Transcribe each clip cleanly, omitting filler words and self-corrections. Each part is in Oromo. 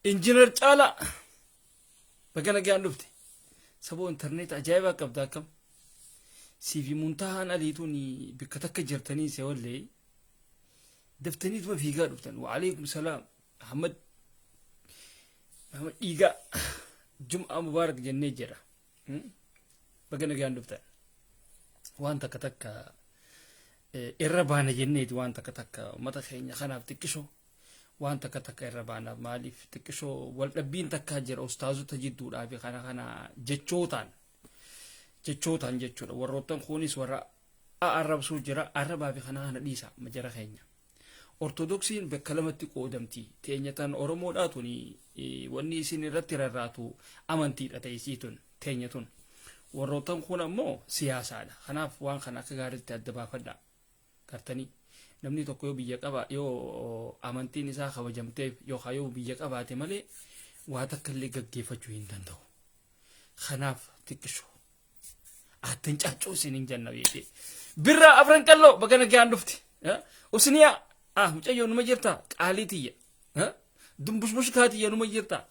Injiinar Caalaa baga nagaan dhufte. Saboo intarneeta ajaa'ibaa qabda akkam. Siifi Muntahaan Aliituun bikka takka jirtanii se wallee daftaniituma fiigaa dhuftan. Wa'aleekum salaam. Ahmad Ahmad Dhiigaa Jum'aa Mubaarak jennee jira. Baga nagaan dhuftan. Waan takka takka irra baana jenneeti waan takka takka uummata keenya kanaaf xiqqishoo waan takka takka irra baana maaliif xiqqishoo wal dhabbiin takkaa jira ustaazota jidduudhaa fi kana kana jechootaan jechootaan jechuudha warroottan kunis warra arrabsuu jira arrabaa fi kana kana dhiisa majara keenya. Ortodoksiin bakka lamatti qoodamti. Teenya tan Oromoodhaa tuni wanni isin irratti rarraatu amantiidha ta'isii tun teenya tun. Warroottan kun ammoo siyaasaadha. Kanaaf waan kana akka gaariitti adda baafadha. Gartanii namni tokko yoo biyya qaba yoo amantiin isaa kabajamteef yookaan yoo biyya qabaate malee waa takka illee gaggeeffachuu hin danda'u. Kanaaf xiqqisho Attin caccuu isin hin janna beekee. Birraa afran qalloo baga nagaan dhufte. Usniyaa ah mucayyoo numa jirta qaalii tiyya. Dumbushbushkaa tiyya numa jirta.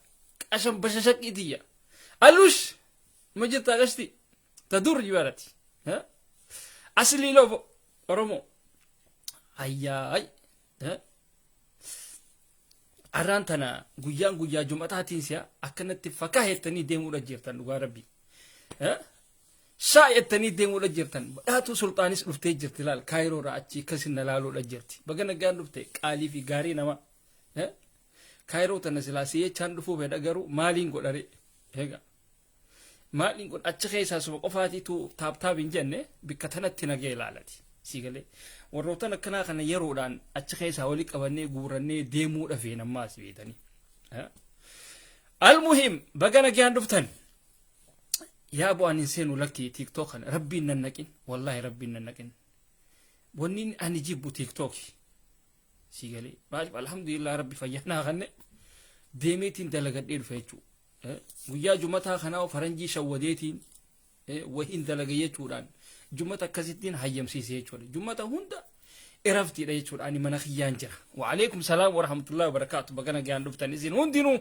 Qashan bashashaqqii tiyya. Alush numa jirta qashti. Ta dur jibarati. Aslii lofo Oromoo. Ayyaay. Arraan tana guyyaan guyyaa jum'ataatiin si'a akkanatti fakaa jettanii deemuudha jirtan dhugaa rabbii. Shaa jettanii deemuudha jirtan. Badhaatuu sulxaanis dhuftee jirti laal kaayiroodha achii akkasin na laaluudha jirti. Baga nagaan dhufte qaalii fi gaarii nama. Kaayiroo tana silaa si jechaan dhufuu fedha garuu maaliin godhare? Egaa. Maaliin kun achi keessaa suma qofaatiitu taap taap hin jenne bikka tanatti nagee ilaalati. Sii galee. Warroottan akkanaa kana yeroodhaan achi keessaa wali qabannee guurannee deemuu dhafeen ammaas beetanii. Almuhim baga nagaan dhuftan. Yaa bu'aan hin seenu lakkii tiiktook kana rabbiin nan naqin wallaahi rabbiin nan naqin. Wanni ani jibbu tiiktooki. Sii galee. Maaliif alhamdulillah rabbi fayyaa naa kanne deemeetiin dalagadhee dhufe jechuudha. Guyyaa jumataa kanaa faranjii shawwadeetiin wahiin dalaga jechuudhaan jumata akkasittiin hayyamsiise jechuudha. Jumata hunda iraftiidha jechuudha. Ani mana kiyyaan jira. Wa'aleekum salaam wa rahmatullahi wa barakaatu. Baga nagaan dhuftan isin hundinuu.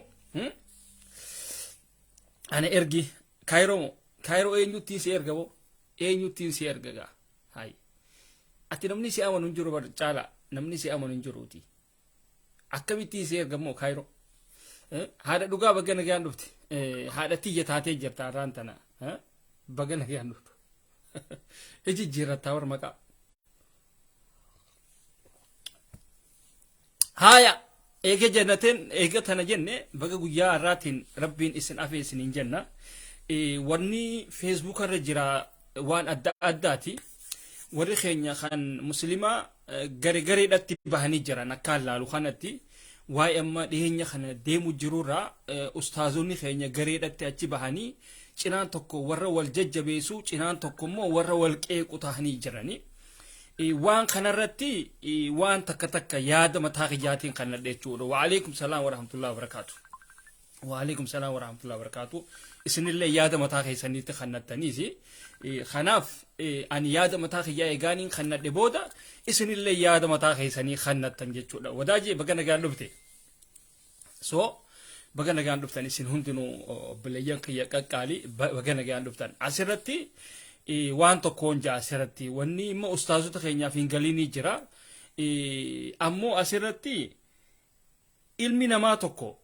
Ana ergi Kaayiroo moo? Kaayiroo eenyuttiin si erga moo? Eenyuttiin si erga gaa? Hayi. Ati namni si amanu hin jiru bar caalaa. Namni si amanu hin jiruuti. Akkamittiin si erga moo Kaayiroo? Haadha dhugaa baga nagaan dhufte. Haadha tiyya taatee jirta har'aan tana. Baga nagaan dhufte. Iji jijjiirrattaa war maqaa. Haaya eega jannateen eega tana jenne baga guyyaa har'aatiin rabbiin isin afee isiniin jenna. Wanni feesbuuka irra jira waan adda addaati. Warri keenya kan muslimaa gare gareedhatti bahanii jiran akkaan laalu kanatti waa'ee amma dhiyeenya kana deemu jirurraa ustaazonni keenya gareedhatti achi bahanii cinaan tokko warra wal jajjabeessu cinaan tokko immoo warra wal qeequ ta'anii jirani. Waan kanarratti waan takka takka yaada mataa kiyyaatiin kan nadhe jechuudha. Wa'aleekum salaam wa rahmatullahi wa barakaatu. Wa'aleekum salaam wa rahmatullahi wa barakaatu. Isinillee yaada mataa keessaniitti kan nattaniisi. Kanaaf ani yaada mataa kiyyaa eegaaniin kan nadhe booda isinillee yaada mataa keessanii kan nattan jechuudha. Wadaajee baga nagaan dhufte. So baga nagaan dhuftan isin hundinuu obboleeyyan kiyya qaqqaalii baga nagaan dhuftan. Asirratti waan tokkoon ja'a asirratti wanni immoo ustaazota keenyaaf hin galiinii jira. Ammoo asirratti ilmi namaa tokko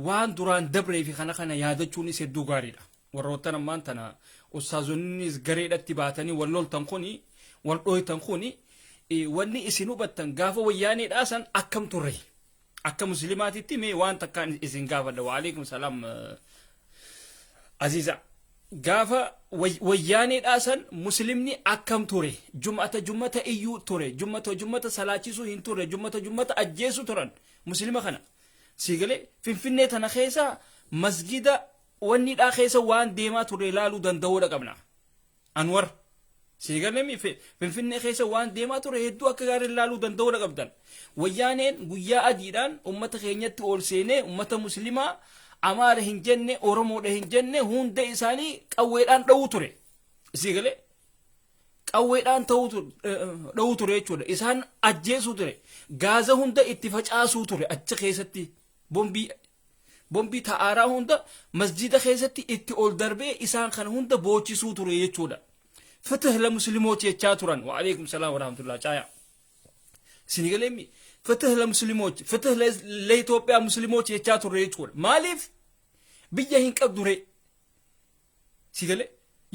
waan duraan dabree fi kana kana yaadachuunis hedduu gaariidha. Warroottan ammaan tana ustaazonnis gareedhatti baatanii wal loltan kuni wal dhooytan kuni wanni isin hubattan gaafa wayyaaneedhaa san akkam turre. Akka muslimaatitti mee waan takkaan isin gaafadha. Wa'aleekum salaam Aziza. Gaafa wayyaaneedhaa san muslimni akkam ture? Jum'ata jum'ata iyyuu ture. Jum'ata jum'ata salaachisuu hin turre. Jum'ata jum'ata ajjeesuu turan muslima kana. Sii galee Finfinnee tana keessa masgida wannidhaa keessa waan deemaa turre ilaaluu danda'uudha qabna. Anwar. Sii galee Finfinnee keessa waan deemaa ture hedduu akka gaarii ilaaluu danda'uudha qabdan. Wayyaaneen guyyaa adiidhaan uummata keenyatti ol seenee uummata muslimaa Amaara hin jenne Oromoodha hin jenne hunda isaanii qawweedhaan dha'uu ture. Sii galee qawweedhaan dha'uu ture jechuudha. Isaan ajjeesuu ture. Gaaza hunda itti facaasuu ture achi keessatti bombii. Bombii ta'aaraa hunda masjida keessatti itti ol darbee isaan kana hunda boochisuu ture jechuudha. Fitih la muslimooti jechaa turan. Wa alaikum salaam wa rahmatullah caaya. Isin ፍትህ ለሙስሊሞች ፍትህ ለኢትዮጵያ ሙስሊሞች jechaa turre jechuudha. Maaliif biyya hin qabdure? Si galee,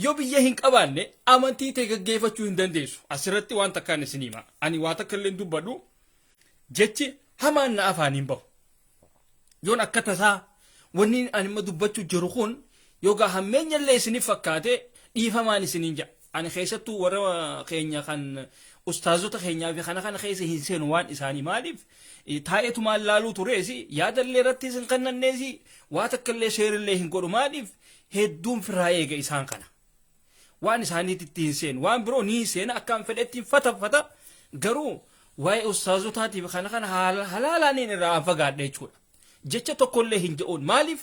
yoo biyya hin qabaanne amantii ta'e gaggeeffachuu hin dandeessu. Asirratti waan takkaan isin hima. Ani waa takka illee dubbadhu, jechi hamaan na afaan hin bahu. Yoon akka tasaa wanni ani amma dubbachuu jiru kun yookaan hammeenya illee isiniif fakkaate, dhiifamaan isiniin jedha. Ani keessattuu warra keenya kan ustaazota keenyaa fi kana kana keessa hin seenu. Waan isaanii maaliif taa'eetumaan laaluu tureesi, yaadallee irratti isin kannanneesi, waa takka illee sheerillee hin godhu. Maaliif hedduun firraa eega isaan kana. Waan isaaniitti hin seenu, waan biroo ni seena, akkaan fedhetti fata fata, garuu waa'ee ustaazotaatiif kana kana halaalaaniin irraa fagaadha jechuudha. Jecha tokkollee hin je'uun. Maaliif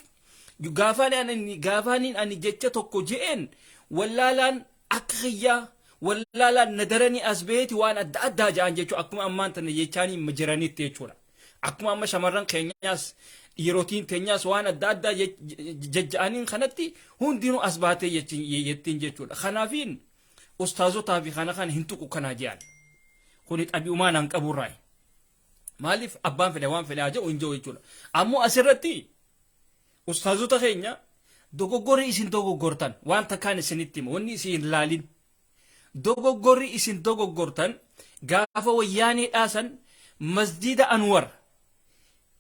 gaafaaniin ani jecha tokko je'een wallaalaan akka kiyyaa wallaalaan na daranii as beeti waan adda addaa ja'an jechuudha, akkuma ammaan tana jechaanii jiranitti jechuudha. Akkuma amma shamarran keenyaas dhiirotiin teenyaas waan adda addaa jajja'aniin kanatti hundinuu as baatee jettiin jechuudha. Kanaafiin ustaazotaa fi kana kana hin tuqu kanaa je'an. Kuni xabi'umaa naan qaburraa. Maaliif abbaan fedhe waan fedhe haa jedhu hin jiru jechuudha. Ammoo asirratti ustaazota keenya, dogoggorri isin dogoggortan waan takkaan isinitti hima, wanni isin hin laalin. Dogoggorri isin dogoggortan gaafa wayyaanee dhaasan masjida Anwar,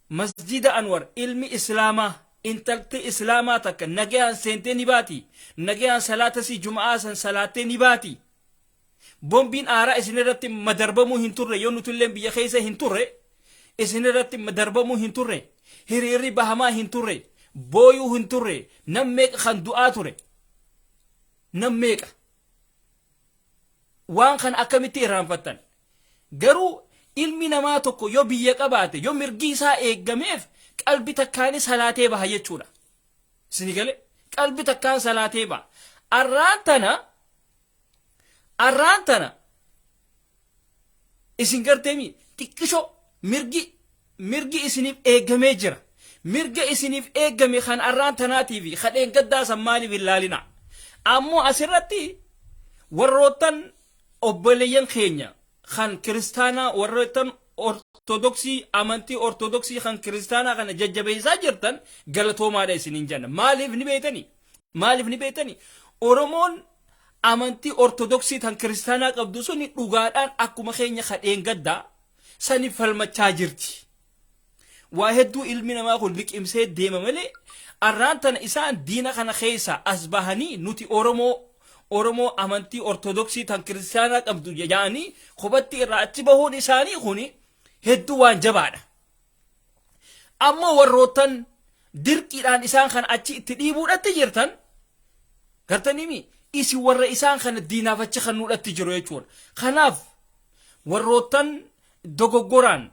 masjida Anwar, ilmi islaamaa, intalti islaamaa takka nagayaan seentee ni baati, nagayaan salaata si juma'aa san salaattee ni baati. Bombiin aaraa isin irratti madarbamuu hin turre. Yoo nutillee biyya keessa hin turre, isin irratti madarbamuu hin turre, hiriirri bahamaa hin turre, booyuu hin turre. Nam meeqa kan du'aa ture? Nam meeqa? Waan kana akkamitti irraanfattan? Garuu ilmi namaa tokko yoo biyya qabaate, yoo mirgi isaa eeggameef, qalbi takkaani salaatee baha jechuudha. Isin gale, qalbi takkaan salaatee baha. Arraan tana isin garteemi xiqqisho mirgi isiniif eeggamee jira. Mirga isiniif eeggame kan arraan tanaatii fi kadheen gaddaasan maaliif hin laalina? Ammoo asirratti warroottan obboleeyyan keenya kan kiristaanaa, warroottan ortodoksii, amantii ortodoksii kan kiristaanaa kana jajjabeessaa jirtan, galatoomaadha isiniin jenna. Maaliif ni beetani? Maaliif ni beetani? Oromoon amantii ortodoksii tan kiristaanaa qabdu suni dhugaadhaan akkuma keenya kadheen gaddaa sani falmachaa jirti. Waa hedduu ilmi namaa kun liqimsee deema malee, arraan tana isaan diina kana keessa as bahanii nuti Oromoo amantii ortodoksii tan kiristaanaa qabdu jedhanii kophatti irraa achi bahuun isaanii kuni hedduu waan jabaadha. Ammoo warroottan dirqiidhaan isaan kana achi itti dhiibuudhatti jirtan, gartaniimi, isin warra isaan kana diinaaf achi kannuudhatti jiru jechuudha. Kanaaf warroottan dogoggoraan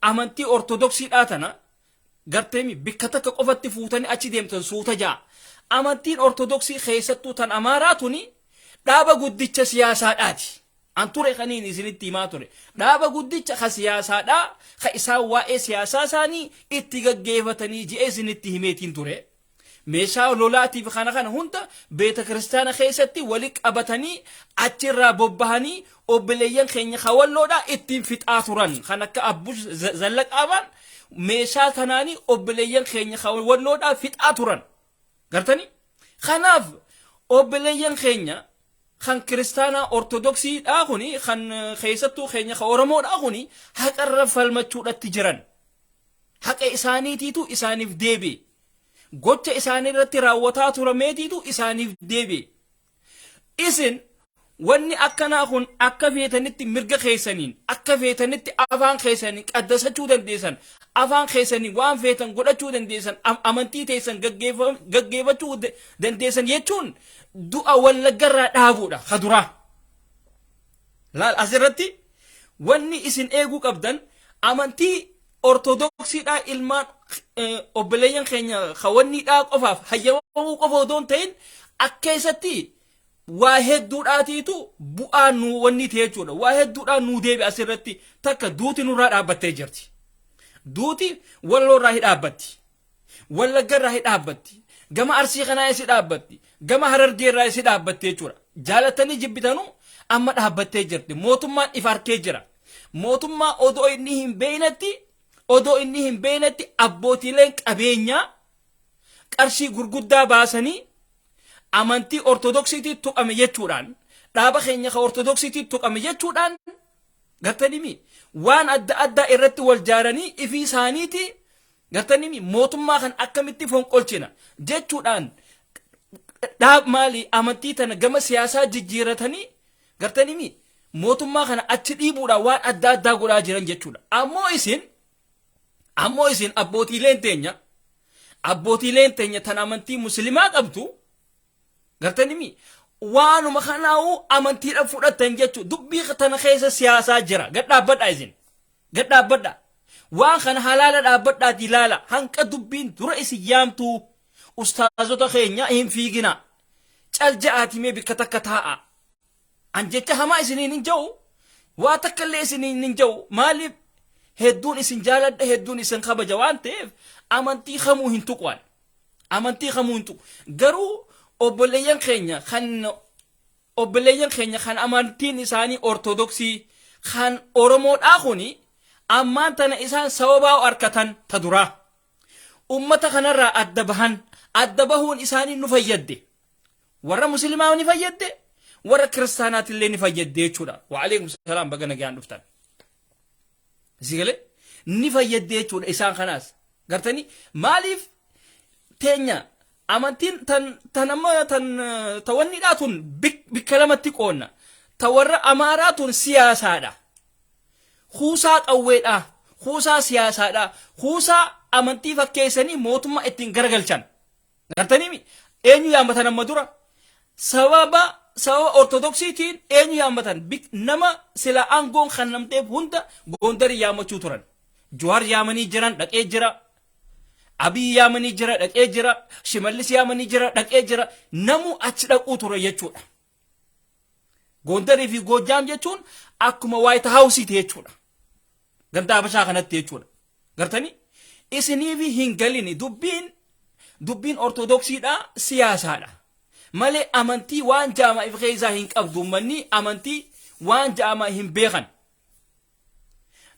amantii ortodoksiidhaa tana garteemi bikka takka qofatti fuutanii achi deemtan, suuta ja'a. Amantiin ortodoksii keessattuu tan amaaraa tuni dhaaba guddicha siyaasaadhaati. An ture kaniin isinitti himaa ture. Dhaaba guddicha ka siyaasaadhaa ka isaan waa'ee siyaasaa isaanii itti gaggeeffatanii ji'ee isinitti himeetiin ture. Meeshaa lolaatiif kana kana hunda beeta kiristaana keessatti wali qabatanii achirraa bobbahanii obboleeyyan keenya kawalloodhaa ittiin fixaa turan. Kan akka Abbush Zallaqaafaan meeshaa kanaanii obboleeyyan keenya kawalloodhaa fixaa turan. Gartanii? Kanaaf obboleeyyan keenya kan kiristaanaa ortodoksiidhaa kuni, kan keessattuu keenya kan oromoodhaa kuni, haqarra falmachuudhatti jiran. Haqa isaaniitiitu isaaniif deebi'e. Gocha isaanii irratti raawwataa turameetiitu isaaniif deebi'e. Isin wanni akkanaa kun akka feetanitti mirga keessaniin, akka feetanitti afaan keessaniin qaddasachuu dandeessan, afaan keessaniin waan feetan godhachuu dandeessan, amantii teessan gaggeeffachuu dandeessan jechuun du'a wallaggarraa dhaabuudha ka duraa. Laal, asirratti wanni isin eeguu qabdan amantii ortodoksiidhaa ilmaan obboleeyyan keenya kawanniidhaa qofaaf hayyamamuu qofa odoo hin ta'in, akka keessatti waa hedduudhaatiitu bu'aa nu wanni ta'e jechuudha. Waa hedduudhaan nuu deebi. Asirratti takka duuti nurraa dhaabbattee jirti. Duuti Walloo irraa hi dhaabbatti. Wallagga irraa hi dhaabbatti. Gama Arsii kanaa isi dhaabbatti. Gama Harargee irraa isi dhaabbatti jechuudha. Jaalattanii jibbitanuu amma dhaabbattee jirti. Mootummaan if harkee jira. Mootummaa odoo inni hin beeynetti odoo inni hin beeynetti abbootiileen qabeenyaa qarshii gurguddaa baasanii amantii Ortodoksiitii tuqame jechuudhaan, dhaaba keenya ka Ortodoksiitii tuqame jechuudhaan, gartanimi, waan adda addaa irratti wal jaaranii ifii isaaniiti, gartanimi, mootummaa kan akkamitti fonqolchina jechuudhaan dhaab maali amantii tana gama siyaasaa jijjiiratanii, gartanimi, mootummaa kana achi dhiibuudhaan waan adda addaa godhaa jiran jechuudha. Ammoo isin abbootiileen teenya tan amantii muslimaa qabdu, gartanimi, waanuma kanaa'uu amantiidhaan fudhatan jechuudha. Dubbii tana keessa siyaasaa jira. Gad dhaabbadhaa, isin gad dhaabbadhaa. Waan kana halaala dhaabbadhaati ilaala. Hanqa dubbiin dura isin yaamtu, ustaazota keenya, hin fiigina. Cal ja'aati mee bikka takka taa'a. An jecha hamaa isiniin hin ja'u, waa takka illee isiniin hin ja'u. Maaliif? Hedduun isin jaaladha, hedduun isin kabaja waan ta'eef amantii kamuu hin tuqu. Amantii kamuu hin tuqu. Garuu obboleeyyan keenya kan amantiin isaanii Ortodoksii kan Oromoodhaa kuni ammaan tana isaan sababaa harkatan ta duraa. Ummata kanarraa adda bahan, adda bahuun isaanii nu fayyadde. Warra musliimaa ni fayyadde, warra kiristaanaatillee ni fayyadde jechuudha. Wa'aleekum salaam, baga nagaan dhuftan. Si galee, ni fayyadde jechuudha isaan kanaas. Gartanii, maaliif teenya amantiin tan tan amma tan tawanniidhaa tun bikka lamatti qoonna. Ta warra Amaaraa tun siyaasaadha. Kuusaa qawweedha. Kuusaa siyaasaadha. Kuusaa amantii fakkeessanii mootummaa ittiin garagalchan. Gartanii, eenyu yaammatan amma dura? Sababa Ortodoksiitiin eenyu yaammatan? Nama sila aangoon kan namteef hunda Goondarii yaammachuu turan. Jawaar yaamanii jiran, dhaqee jira. Abiy yaamanii jira, dhaqee jira. Shimallis yaamanii jira, dhaqee jira. Namuu achi dhaquu ture jechuudha. Goondarii fi Goojjaam jechuun akkuma White Houseiiti jechuudha. Ganda Habashaa kanatti jechuudha. Gartanii, isiniif hin galini, dubbiin Ortodoksiidha, siyaasaadha. Malee amantii waan jaama if keessaa hin qabdu, uummanni amantii waan jaama hin beekan.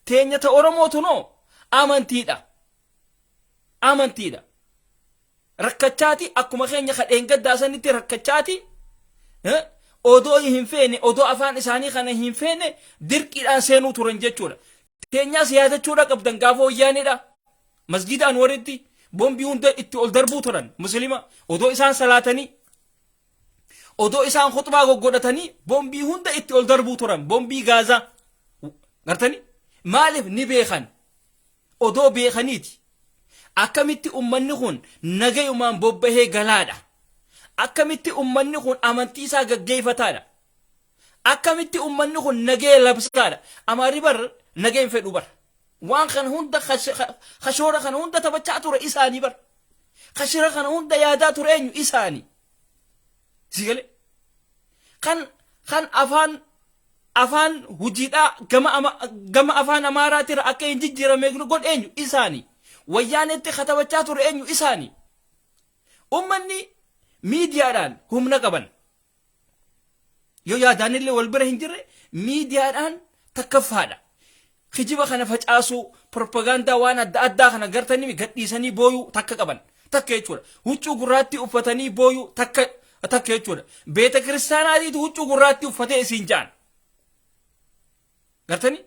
Teenya ta Oromootu noo amantiidha. Amantiidha. Rakkachaati akkuma keenya kadheen gaddaa sanitti rakkachaati. Odoo hin feene, odoo afaan isaanii kana hin feene, dirqiidhaan seenuu turan jechuudha. Teenyaas yaadachuudha qabdan, gaafa wayyaanidha. Masjida Anwaritti bombii hunda itti ol darbuu turan muslima odoo isaan salaatanii, odoo isaan khutbaa goggodhatanii, bombii hunda itti ol darbuu turan, bombii gaazaa. Gartanii, maaliif? Ni beekan. Odoo beekaniiti. Akkamitti ummanni kun nagayumaan bobbahee galaadha? Akkamitti ummanni kun amantii isaa gaggeeffataadha? Akkamitti ummanni kun nagaya labsaadha? Amaarri bar nagaya hin fedhu bar. Waan kana hunda, kashoora kana hunda taphachaa ture isaanii bar. Kashira kana hunda yaadaa ture eenyu? Isaanii. Si galee? Kan afaan hujiidhaa gama afaan Amaaraatirra akka hin jijjiirame godhe eenyu? Isaanii. Wayyaanetti katabachaa ture eenyu? Isaanii. Ummanni miidiyaadhaan humna qaban. Yoo yaadaanillee wal bira hin jirre, miidiyaadhaan takkaffaadha. Kijiba kana facaasuu, propagaandaa waan adda addaa kana, gartanii, gadhiisanii booyuu takka qaban. Takka jechuudha. Huccuu gurraattii uffatanii booyuu takka takka jechuudha. Beeta kiristaanaatiitu huccuu gurraattii uffatee isiin ja'an. Gartanii?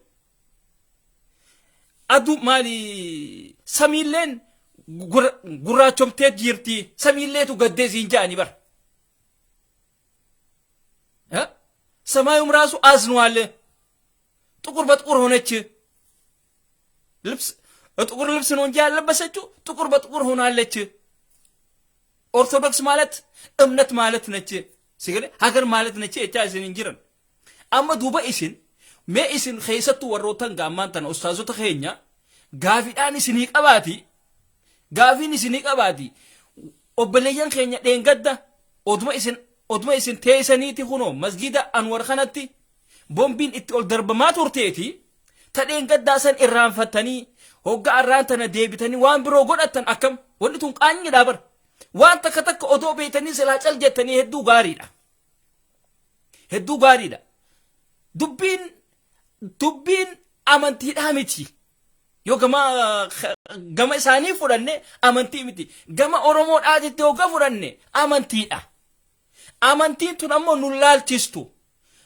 Aduu maali, samiilleen gurraachomtee jirti, samiilleetu gaddee isiin ja'anii bara. ሰማዩም ራሱ አዝኗል። ጥቁር በጥቁር ሆነች። ልብስ ጥቁር ልብስ ነው እንጂ ያለበሰችው ጥቁር በጥቁር ሆናለች። ኦርቶዶክስ ማለት እምነት ማለት ነች። Si galee, ሀገር ማለት ነች jechaa isin hin jiran. Amma duuba isin mee isin keessattuu warroottan gaammaan tana ustaazota keenya gaafiidhaan isinii qabaati. Gaafiin isinii qabaati. Obboleeyyan keenya dheengadda oduma isin teessaniiti kunoo masgida Anwar kanatti bombiin itti ol darbamaa turteeti, ta dheengaddaa san irraanfattanii Hogga arraan tana deebitanii waan biroo godhattan akkam? Wanni tun qaanyiidha bara. Waan takka takka odoo beeytanii silaa cal jettanii hedduu gaariidha. Hedduu gaariidha. Dubbiin amantiidhaa miti. Yoo gama isaanii fudhanne amantii miti. Gama Oromoodhaatitti hogga fudhanne amantiidha. Amantiin tun ammoo nu laalchistu.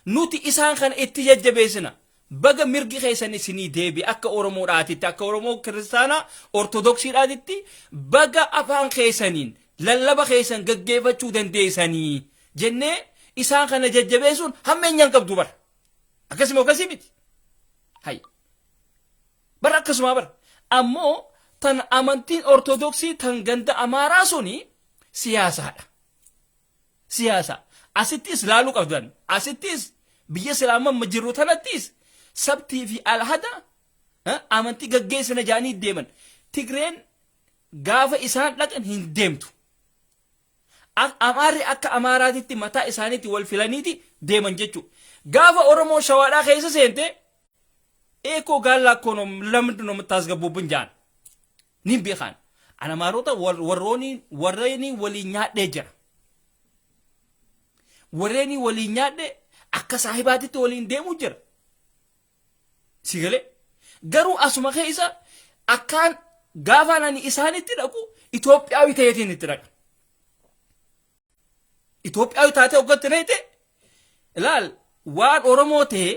Nuti isaan kana itti jajjabeessina. Baga mirgi keessan isinii deebi akka Oromoodhaatitti, akka Oromoo Kiristaanaa Ortodoksiidhaatitti baga afaan keessaniin lallaba keessan gaggeeffachuu dandeessanii jennee isaan kana jajjabeessuun hammeenya hin qabdu bara. Akkasuma akkasii miti. Hay. Bara akkasumaa bara. Ammoo tan amantiin Ortodoksii tan ganda Amaaraa suni siyaasaadha. Siyaasa. Asittis laaluu qabdan. Asittis biyya islaamaa jirru tanattis sabtii fi alhada amantii gaggeessina jaanii deeman. Tigreen gaafa isaan dhaqan hin deemtu. Amaarri akka Amaaraatitti mataa isaaniitti wal filaniiti deeman jechuudha. Gaafa Oromoo Shawaadhaa keessa seente eekoo gaallaa kono lamdu ነው የምታስገቡብን jaan nin beekan. An Amaarota warrooni warreeni waliin nyaadhee jira. Warreeni waliin nyaadhe akka saahibaatitti waliin deemuu jira. Si galee? Garuu asuma keessa akkaan gaafaan ani isaanitti dhaqu Itoophiyaawii ta'eetiin itti dhaqa. Itoophiyaawii taatee hoggatti neete ilaal waan Oromoo ta'e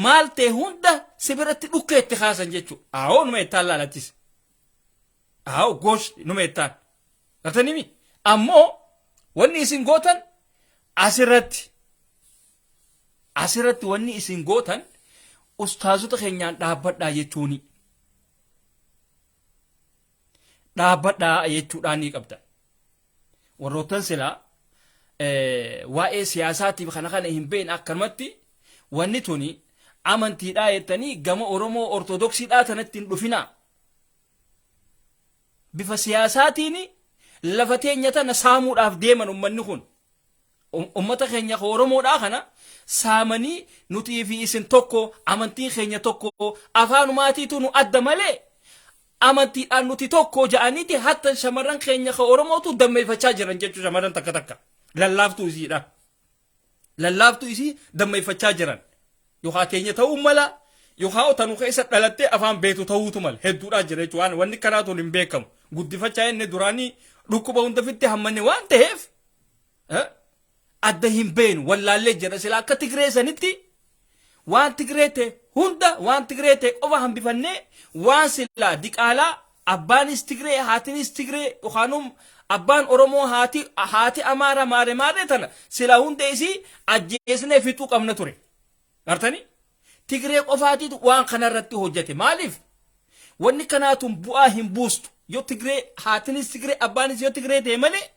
maal ta'e hunda si biratti dhukkee itti kaasan jechuudha. Aawoo numa ittaan laalattis. Aawoo goosh numa ittaan. Gartanii ammoo wanni isin gootan asirratti wanni isin gootan ustaazota keenyaan dhaabbadhaa jechuuni. Dhaabbadhaa jechuudhaan ni qabda. Warroottan silaa waa'ee siyaasaatiif kana kana hin beekne akkanumatti wanni tuni amantiidhaa jettanii gama Oromoo Ortodoksiidhaa tanatti hin dhufinaa. Bifa siyaasaatiin lafa teenya tana saamuudhaaf deeman ummanni kun. Ummata keenya Oromoodhaa kana saamanii nutii fi isin tokko, amantiin keenya tokko, afaanumaatiitu nu adda malee amantiidhaan nuti tokko ja'aniiti hatta shamarran keenya ka Oromootu dammeeffachaa jiran jechuudha shamarran takka takka. Lallaaftuu isiidha. Lallaaftuu isii dammeeffachaa jiran. Yookaan teenya ta'uu mala yookaan tanu keessa dhalattee afaan beektu ta'uutu mala hedduudhaa jira jechuudha. Wanni kanaatuun hin beekamu. Guddifachaa inni duraanii dhukkuba hunda fitti hammanne waan ta'eef adda hin beenu wallaallee jira. Sila akka Tigree sanitti waan Tigree ta'e hunda waan Tigree ta'e qofa hambifannee waan silaa diqaalaa abbaanis Tigree haatinis Tigree yookaanum abbaan Oromoo haati Amaara maare maare tana silaa hunda isii ajjeesnee fixuu qabna ture. Gartanii? Tigree qofaatiitu waan kanarratti hojjete. Maaliif? Wanni kanaatun bu'aa hin buustu. Yoo Tigree haatinis Tigree abbaanis yoo Tigree ta'e malee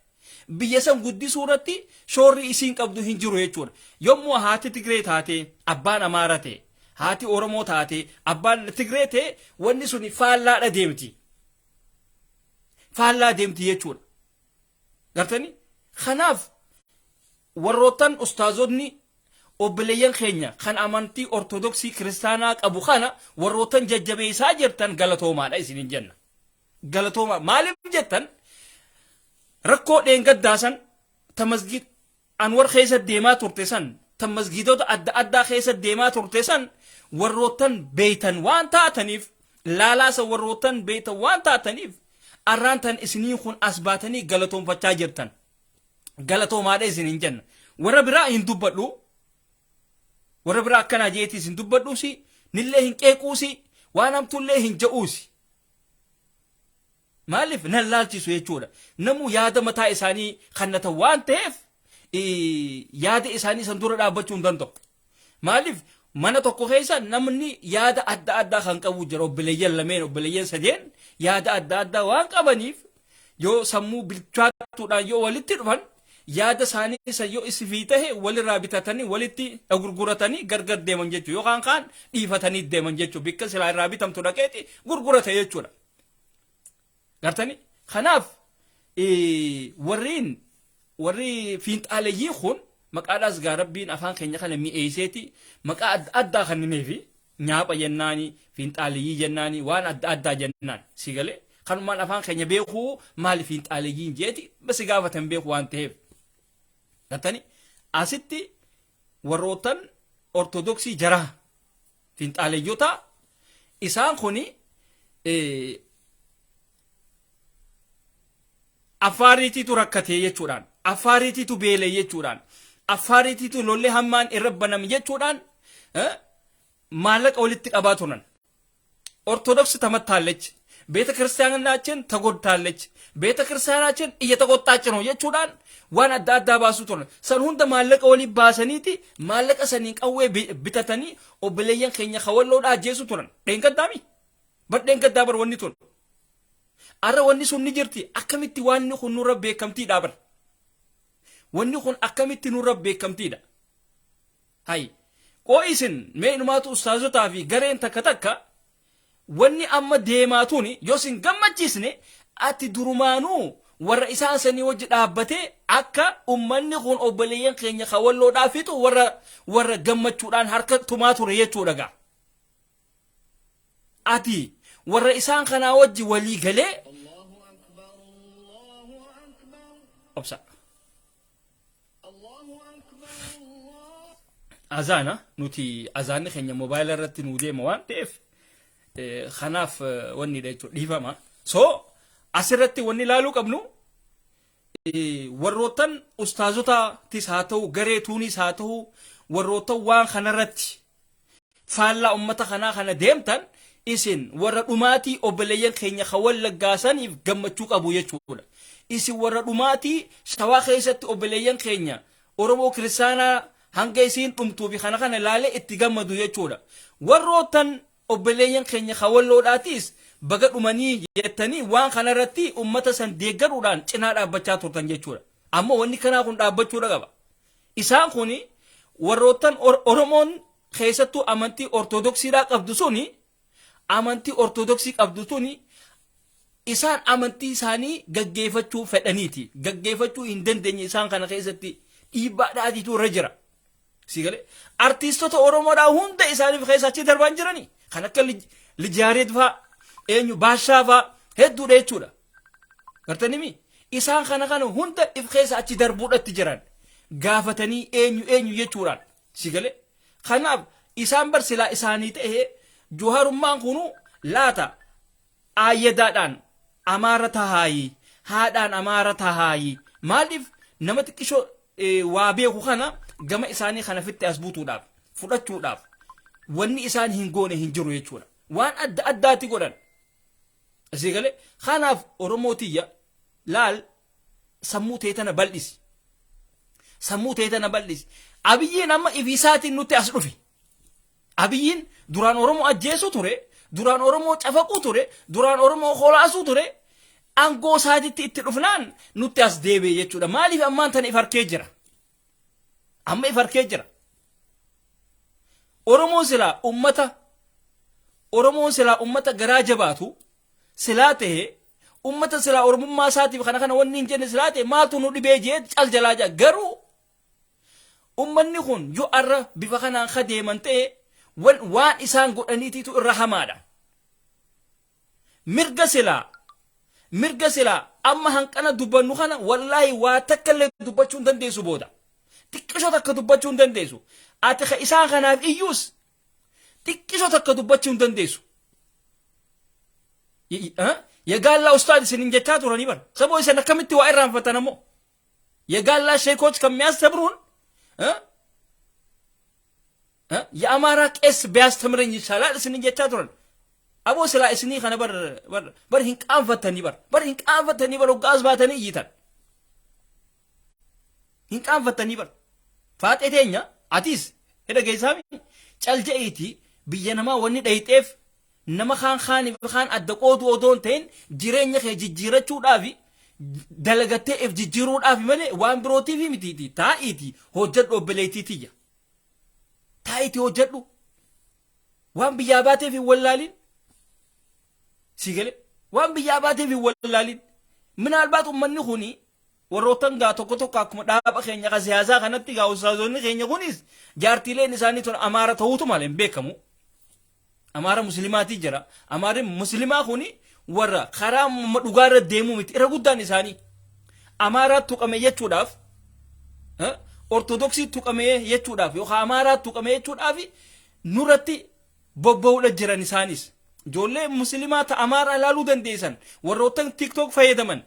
biyya san guddisuu irratti shoorri isiin qabdu hin jiru jechuudha. Yommuu haati Tigree taate abbaan Amaara ta'e, haati Oromoo taate abbaan Tigree ta'e wanni suni faallaadha deemti. Faallaa deemti jechuudha. Gartanii? Kanaaf warroottan ustaazonni obboleeyyan keenya kan amantii Ortodoksii Kiristaanaa qabu kana warroottan jajjabeessaa jirtan galatoomaadha isinin jenna. Galatoomaa maaliif jettan rakkoo dheengaddaa san ta masgid Anwar keessa deemaa turte san ta masgidota adda addaa keessa deemaa turte san warroottan beeytan waan taataniif laalaasa warroottan beeytan waan taataniif arraan tan isiniin kun as baatanii galatoonfachaa jirtan. Galatoomaadha isinin jenna. Warra biraa hin dubbadhu. Warra biraa akkanaa jeetiis hin dubbadhuusi. Nillee hin qeequusi. Waan hamtuullee hin je'uusi. Maaliif nan laalchisu jechuudha. Namuu yaada mataa isaanii kannatan waan ta'eef yaada isaanii san dura dhaabbachuu hin danda'u. Maaliif mana tokko keessa namni yaada adda addaa kan qabu jira. Obboleeyyan lameen obboleeyyan sadeen yaada adda addaa waan qabaniif yoo sammuu bilchaatuudhaan yoo walitti dhufan yaada isaanii san yoo isifii tahe walirraa bitatanii walitti gurguratanii gargar deeman jechuudha. Yookaan kaan dhiifatanii deeman jechuudha. Bikka silaa irraa bitamtu dhaqeeti gurgurata jechuudha. Gartanii? Kanaaf warreen warri fiinxaaleyyii kun maqaadhaas gaa rabbiin afaan keenya kana mi'eesseeti maqaa adda addaa kennineefi Nyaapha jennaani, fiinxaaliyyii jennaani, waan adda addaa jennaan. Si galee kanumaan afaan keenya beekuu maali fiinxaaliyyiin jeeti basi gaafatan beeku waan ta'eef. Gartani asitti warroottan Ortodoksii jaraa fiinxaaleyyota isaan kuni Affaariitiitu rakkatee jechuudhaan, Affaariitiitu beelee jechuudhaan, Affaariitiitu lolli hammaan irra baname jechuudhaan maallaqa walitti qabaa turan. ኦርቶዶክስ ተመታለች፣ ቤተ ክርስቲያናችን ተጎድታለች፣ ቤተ ክርስቲያናችን እየተቆጣች ነው jechuudhaan waan adda addaa baasuu turan. San hunda maallaqa walii baasaniiti maallaqa saniin qawwee bitatanii obboleeyyan keenya kawalloodhaa ajjeesuu turan. Dheengaddaami? Bar dheengaddaa bar wanni tun. Arra wanni sun ni jirti. Akkamitti wanni kun nurra beekamtiidha bar. Wanni kun akkamitti nurra beekamtiidha. Hay. Qoo isin mee inumaatu ustaazotaa fi gareen takka takka wanni amma deemaa tuni yoo isin gammachiisne ati durumaanuu warra isaan sanii wajji dhaabbatee akka ummanni kun obboleeyyan keenya ka walloodhaa fixu warra gammachuudhaan harka tumaa ture jechuudha gaa. Ati warra isaan kanaa wajji walii galee obsa. Azaana nuti azaanni keenya moobaayila irratti nuu deema waan ta'eef kanaaf wanni dha jechuudha dhiifama. So asirratti wanni ilaaluu qabnu warroottan ustaazotatis haa ta'u garee tuunis haa ta'u warroottan waan kanarratti faallaa ummata kanaa kana deemtan isin warra dhumaatii obboleeyyan keenya ka wallaggaasaniif gammachuu qabu jechuudha. Isin warra dhumaatii shawaa keessatti obboleeyyan keenya Oromoo kiristaanaa hanga isiin dhumtuu fi kana kana laalee itti gammadu jechuudha. Warroottan obboleeyyan keenya ka walloodhaatiis baga dhumanii jettanii waan kana irratti ummata san deeggaruudhaan cinaa dhaabbachaa turtan jechuudha. Amma wanni kanaa kun dhaabbachuudha qaba. Isaan kun warroottan Oromoon keessattuu amantii Ortodoksiidhaa qabdu suni amantii Ortodoksii qabdu suni isaan amantii isaanii gaggeeffachuu fedhaniiti. Gaggeeffachuu hin dandeenye isaan kana keessatti dhiibbaa dhaatiitu irra jira. Si galee artiistota Oromoodhaa hunda isaaniif keessa achi darbaan jirani. Kan akka Lijaareed fa'aa eenyu Baashaa fa'aa hedduudha jechuudha. Gartanimi isaan kana kana hunda if keessa achi darbuudhatti jiran gaafatanii eenyu eenyu jechuudhaan si galee. Kanaaf isaan bar silaa isaanii ta'ee Juharummaan kunu laata aayyadaadhaan Amaara tahaayi haadhaan Amaara tahaayi maaliif nama xiqqishoo waa beeku kana gama isaanii kana fitti as butuudhaaf fudhachuudhaaf wanni isaan hin goone hin jiru jechuudha. Waan adda addaatti godhan. Asii galee kanaaf Oromoo tiyya laal sammuu tee tana bal'isi. Sammuu tee tana bal'isi. Abiyyiin amma ifiisaatiin nutti as dhufe. Abiyyiin duraan Oromoo ajjeesuu ture, duraan Oromoo cafaquu ture, duraan Oromoo kolaasuu ture, aangoo isaatitti itti dhufnaan nutti as deebi'e jechuudha. Maaliif ammaan tana if harkee jira? Amma if harkee jira. Oromoon silaa ummata Oromoon silaa ummata garaa jabaatu silaa ta'e ummata silaa Oromummaa isaatiif kana kana wanni hin jenne silaa ta'e maaltu nu dhibee jee cal jalaa jaa garuu ummanni kun yoo arra bifa kanaan ka deeman ta'e waan isaan godhaniitiitu irra hamaadha. Mirga silaa mirga silaa amma hanqana dubbannu kana wallaahi waa takka illee dubbachuu hin dandeessu booda. Xiqqishoo takka dubbachuu hin dandeessu. Ati ka isaan kanaaf iyyuus xiqqishoo takka dubbachuu hin dandeessu. Yagaallaa ustaad isinin jechaa turanii bara. Saboo isin akkamitti waa irraanfatan ammoo. የጋላ ሼኮች ከሚያስተምሩን የአማራ ቄስ ቢያስተምረኝ ይሻላል isinin jechaa turan. Aboo silaa isinii kana bar bar bar hin qaanfattanii bar bar hin qaanfattanii bar hoggaa as baatanii iyyitan. Hin qaanfattanii bar. Faaxee teenya atis hidha geessaami cal je'iiti biyya namaa wanni dhayxeef nama kaan kaaniif kaan adda qoodu odoo hin ta'in jireenya kee jijjiirachuudhaafi dalagattee if jijjiiruudhaafi malee waan birootiif mitiiti taa'iiti hojjedhu obboleettii tiyya taa'iiti hojjedhu waan biyyaa baateef hin wallaalin si galee waan biyyaa baateef hin wallaalin minaalbaat ummanni kuni warroottan gaa tokko tokko akkuma dhaaba keenya ka siyaasaa kanatti gaa ustaazonni keenya kunis jaartiileen isaanii tun Amaara ta'uutu malee hin beekamu. Amaara muslimaatii jira. Amaarri muslimaa kuni warra karaa dhugaa irra deemuu miti irra guddaan isaanii. Amaaraa tuqame jechuudhaaf, Ortodoksii tuqame jechuudhaaf yookaan Amaaraa tuqame jechuudhaaf nurratti bobba'uudha jiran isaanis. Ijoollee muslimaa ta Amaaraa ilaaluu dandeessan, warroottan TikTok fayyadaman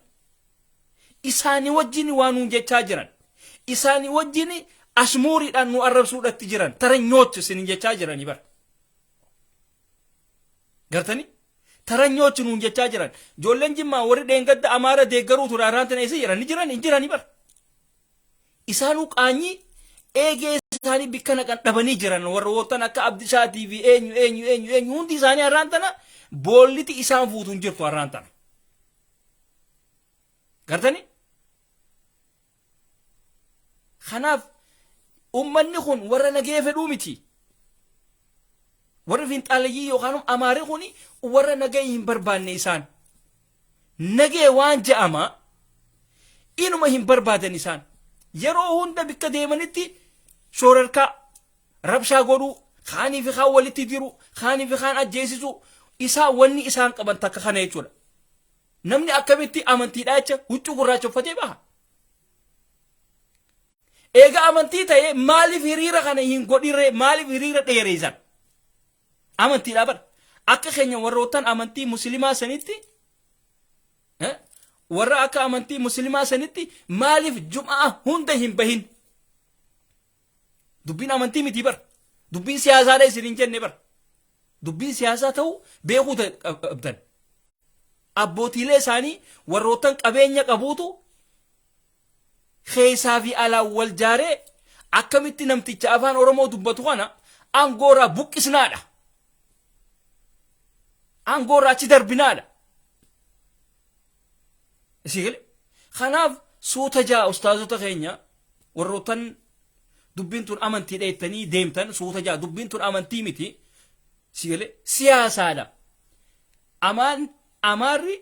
isaanii wajjin waa nuun jechaa jiran. Isaanii wajjin ashmuuriidhaan nu arrabsuudhatti jiran. Taranyooch isin jechaa jiranii bara. Gartanii? Taranyooch nuun jechaa jiran. Ijoolleen Jimmaa warri dheengadda Amaara deeggaruu ture har'aan tana eessa jiran? Ni jiran, hin jiranii bara. Isaanuu qaanyii eegee isaanii bikka naqan dhabanii jiran, warroottan akka Abdishaatii fi eenyu eenyu eenyu eenyu hundi isaanii har'aan tana boolliti isaan fuutu hin jirtu har'aan tana. Gartanii? Kanaaf ummanni kun warra nagee fedhuu miti. Warri finxaaleyyii yookaan Amaarri kun warra nagee hin barbaanne isaan. Nagee waan je'ama inuma hin barbaadan isaan. Yeroo hunda bikka deemanitti shoorarkaa, rabshaa godhuu, kaanii fi kaan walitti diru, kaanii fi kaan ajjeesisuu, isaa wanni isaan qaban takka kana jechuudha. Namni akkamitti amantiidhaa jecha huccuu gurraacha uffatee baha? Eega amantii ta'e maaliif hiriira kana hin godhirree, maaliif hiriira dheereessan? Amantiidhaa bara. Akka keenya warroottan amantii musliimaa sanitti, warra akka amantii musliimaa sanitti maaliif jum'aa hunda hin bahin? Dubbiin amantii miti bara. Dubbiin siyaasaadha isin hin jenne bara. Dubbiin siyaasaa ta'uu beekuu qabdan. Abbootiilee isaanii warroottan qabeenya qabuutu keessaa fi alaan wal jaaree akkamitti namticha afaan Oromoo dubbatu kana aangoorraa buqqisnaadha. Aangoorraa achi darbinaadha. Isii galee? Kanaaf suuta jaa, ustaazota keenya, warroottan dubbiin tun amantiidha jettanii deemtan, suuta jaa, dubbiin tun amantii miti. Isii galee? Siyaasaadha. Amaan Amaarri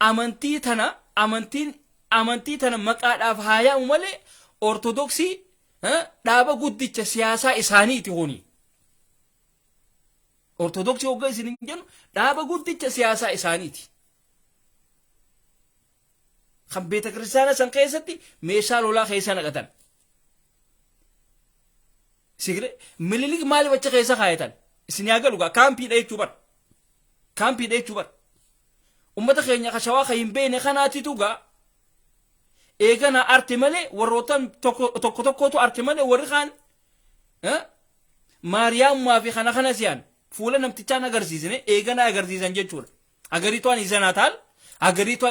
amantii tana amantiin amantii tana maqaadhaaf haa yaa'u malee Ortodoksii dhaaba guddicha siyaasaa isaaniiti kuni. Ortodoksii hogga isin hin jennu dhaaba guddicha siyaasaa isaaniiti. Kan beeta kiristaana san keessatti meeshaa lolaa keessa naqatan. Sigire Minilik maaliif achi keessa kaayatan? Isin yaa galu gaa, kaampiidha jechuu bara. Kaampiidha jechuu bara. Ummata keenya ka Shawaa ka hin beekne kanaatitu gaa eegana arte malee, warrootan tokko tokko tokkotu arte malee, warri kaan Maariyaamumaa fi kana kana siyaan fuula namtichaan agarsiisne eegana agarsiisan jechuudha. Hagariituwaan ይዘናታል, ሀገሪቷ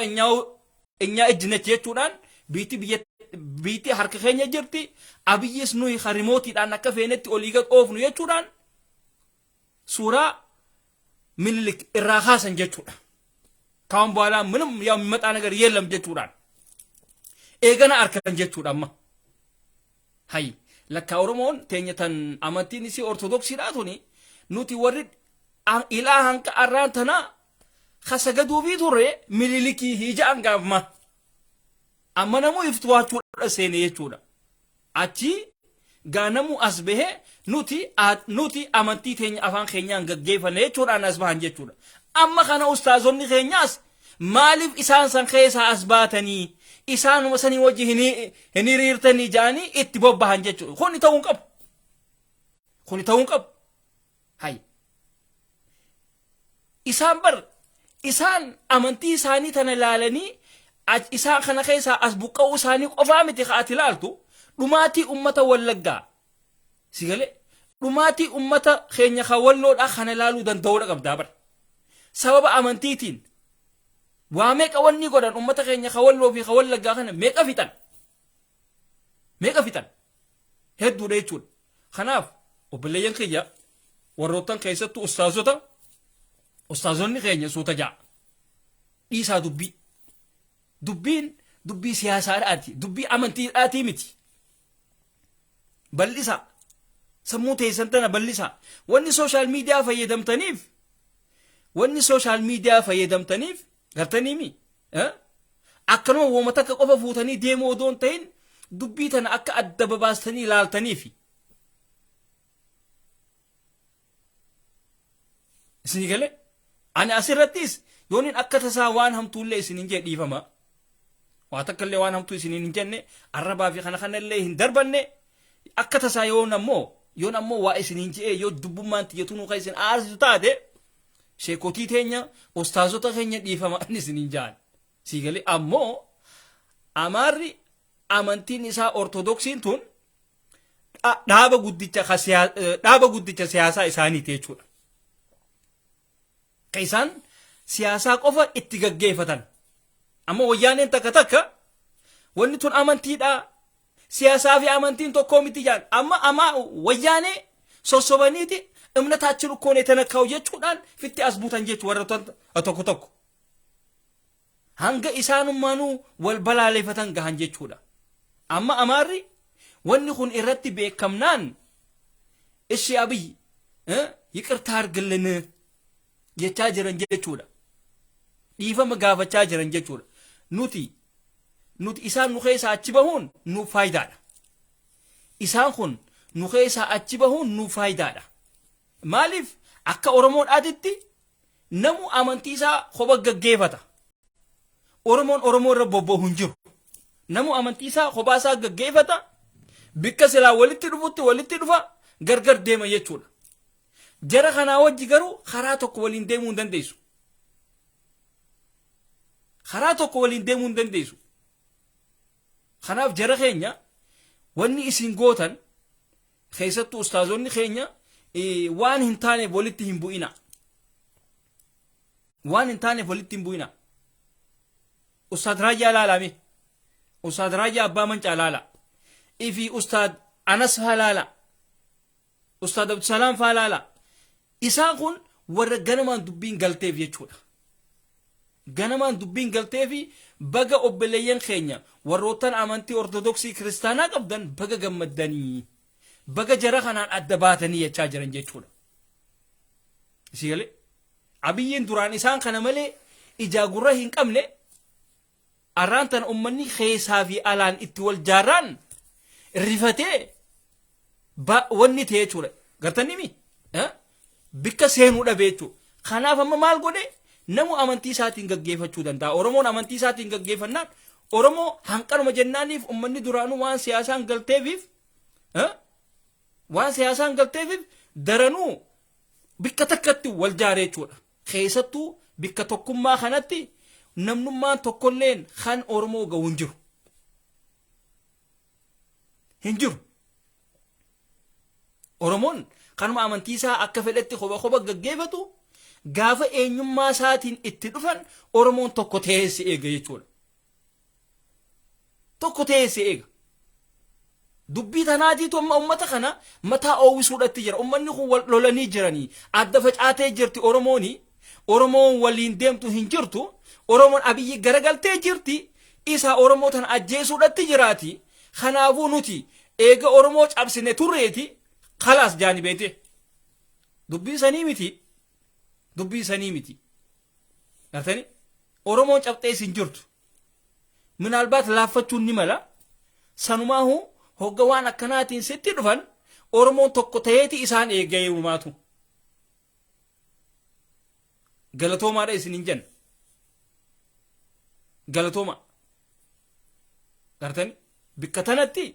እኛ እጅ ነች jechuudhaan biitti biyya biitti harka keenya jirti, Abiyyis nuyi harimootiidhaan akka feenetti olii gad oofnu jechuudhaan suuraa Minilik irraa kaasan jechuudha. ካሁን በኋላ ምንም ያው የሚመጣ ነገር የለም jechuudhaan eegana arkan jechuudha amma. Hay lakka Oromoon teenya tan amantiin isii Ortodoksiidhaa tuni nuti warri ilaa hanqa arraan tanaa kasagaduufii turre Minilikii hiija'an gaafma. Amma namuu iftuwaachuudha seene jechuudha. Achi gaanamuu as bahee nuti amantii teenya afaan keenyaan gaggeeffanne jechuudhaan as bahan jechuudha. Amma kana ustaazonni keenyaas maaliif isaan san keessaa as baatanii isaanuma sanii wajji hin hiriirtanii jedhanii itti bobbahan jechuudha. Kuni ta'uu hin qabu. Kuni ta'uu hin qabu. Hay. Isaan bar isaan amantii isaanii tana ilaalanii isaan kana keessaa as buqqa'uu isaanii qofaa miti ka ati ilaaltu, dhumaatii ummata Wallaggaa si galee, dhumaatii ummata keenya ka Walloodhaa kana ilaaluu danda'uudha qabdaa bar. Sababa amantiitiin waa meeqa wanni godhan, ummata keenya ka Walloo fi ka Wallaggaa kana meeqa fixan, meeqa fixan, hedduudha jechuudha. Kanaaf obboleeyyan kiyya, warroottan keessattuu ustaazota, ustaazonni keenya, suuta ja'a, dhiisaa dubbii. Dubbiin dubbii siyaasaadhaati, dubbii amantiidhaatii miti. Bal'isa sammuu teessan tana, bal'isa. Wanni social media fayyadamtaniif, wanni social media fayyadamtaniif gartaniimi akkanuma wooma takka qofa fuutanii deemuu odoo hin ta'in dubbii tana akka adda babaastanii ilaaltaniifi. Isinii galee? Ani asirrattis yoonin akka tasaa waan hamtuullee isinin jee dhiifama. Waa takka illee waan hamtuu isiniin hin jenne, arrabaa fi kana kana illee hin darbanne. Akka tasaa yoon ammoo waa isiniin je'ee, yoo dubbummaan tiyyatunuu kan isin aarsitu taate, sheekotii teenya, ustaazota keenya, dhiifama inni isiniin ja'an. Sii galee? Ammoo Amaarri amantiin isaa Ortodoksiin tun dhaaba guddicha siyaasaa isaaniiti jechuudha. Ka isaan siyaasaa qofa itti gaggeeffatan. Amma Wayyaaneen takka takka wanni tun amantiidha. Siyaasaa fi amantiin tokkoo miti jaan. Amma Wayyaanee sossobaniiti እምነታችን እኮ ነው የተነካው jechuudhaan fitti as buutan jechu warra tokko tokko. Hanga isaanummaanuu wal balaaleffatan gahan jechuudha. Amma Amaarri wanni kun irratti beekamnaan, "እሺ Abiy, ይቅርታ አድርግልን" jechaa jiran jechuudha. Dhiifama gaafachaa jiran jechuudha. Nuti isaan nu keessaa achi bahuun nuuf faayidaadha. Isaan kun nu keessaa achi bahuun nuuf faayidaadha. Maaliif? Akka Oromoodhaatitti namu amantii isaa kopha gaggeeffata. Oromoon Oromoo irra bobba'u hin jiru. Namu amantii isaa kophaa isaa gaggeeffata. Bikka silaa walitti dhufutti walitti dhufa, gargar deema jechuudha. Jara kanaa wajji garuu karaa tokko waliin deemuu hin dandeessu. Karaa tokko waliin deemuu hin dandeessu. Kanaaf jara keenya, wanni isin gootan, keessattuu ustaazonni keenya, waan hin taaneef walitti hin bu'ina. Waan hin taaneef walitti hin bu'ina. Ustaad Raayyaa laalame. Ustaad Raayyaa Abbaa Mancaa laala. Ifi Ustaad Anas faa laala. Ustaad Abdusalaam faa laala. Isaan kun warra ganamaan dubbiin galteef jechuudha. Ganamaan dubbiin galteefi baga obboleeyyan keenya warroottan amantii Ortodoksii Kiristaanaa qabdan baga gammaddanii, baga jara kanaan adda baatanii jechaa jiran jechuudha. Isii galee? Abiyyiin duraan isaan kana malee ijaa gurra hin qabne, arraan tana ummanni keessaa fi alaan itti wal jaarraan rifatee wanni ta'e jechuudha. Gartanii mi? Bikka seenuu dhabe jechuudha. Kanaaf amma maal godhe? Namu amantii isaatiin gaggeeffachuu danda'a. Oromoon amantii isaatiin gaggeeffannaan, Oromoo hanqanuma jennaaniif, ummanni duraanuu waan siyaasaan galteefiif daranuu bikka takkatti wal jaare jechuudha. Keessattuu bikka tokkummaa kanatti namnummaan tokkolleen kan Oromoo gahu hin jiru. Hin jiru. Oromoon kanuma amantii isaa akka fedhetti kopha kopha gaggeeffatu, gaafa eenyummaa isaatiin itti dhufan Oromoon tokko ta'ee si eega jechuudha. Tokko ta'ee si eega. Dubbii tanaatiitu amma ummata kana mataa oowwisuudhatti jira. Ummanni kun wal lolanii jiranii. Adda facaatee jirti Oromooni. Oromoon waliin deemtu hin jirtu. Oromoon Abiyyi garagaltee jirti. Isa Oromoo tana ajjeesuudhatti jiraati. Kanaafuu nuti eega Oromoo cabsine turreeti kalaas jaani beete. Dubbii sanii miti. Dubbii sanii miti. Gartani? Oromoon cabxees hin jirtu. Minaalbaat laaffachuun ni mala. Sanumaahu hogga waan akkanaatiin sitti dhufan Oromoon tokko ta'eeti isaan eegga'ee uumaatu. Galatoomaadha isin hin jenna. Galatooma. Gartani? Bikka tanatti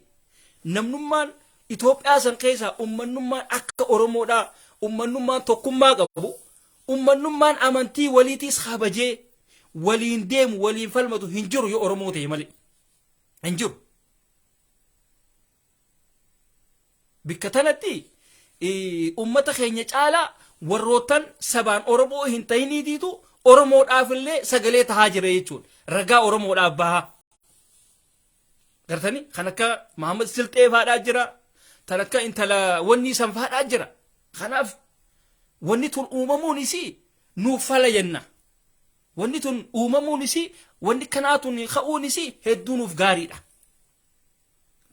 namnummaan Itoophiyaa san keessaa ummannummaan akka Oromoodhaa, ummannummaan tokkummaa qabu, ummannummaan amantii waliitiis kabajee waliin deemu, waliin falmatu hin jiru yoo Oromoo ta'e malee. Hin jiru. Bikka tanatti ummata keenya caalaa warroottan sabaan Oromoo hin ta'iniitiitu Oromoodhaaf illee sagalee tahaa jira jechuudha. Ragaa Oromoodhaaf bahaa. Gartanii, kan akka Mahammad Silxee faadhaa jira. Tan akka intala wanni san faadhaa jira. Kanaaf wanni tun uumamuun isii nuuf fala jenna. Wanni tun uumamuun isii, wanni kanaa tun ka'uun isii hedduu nuuf gaariidha.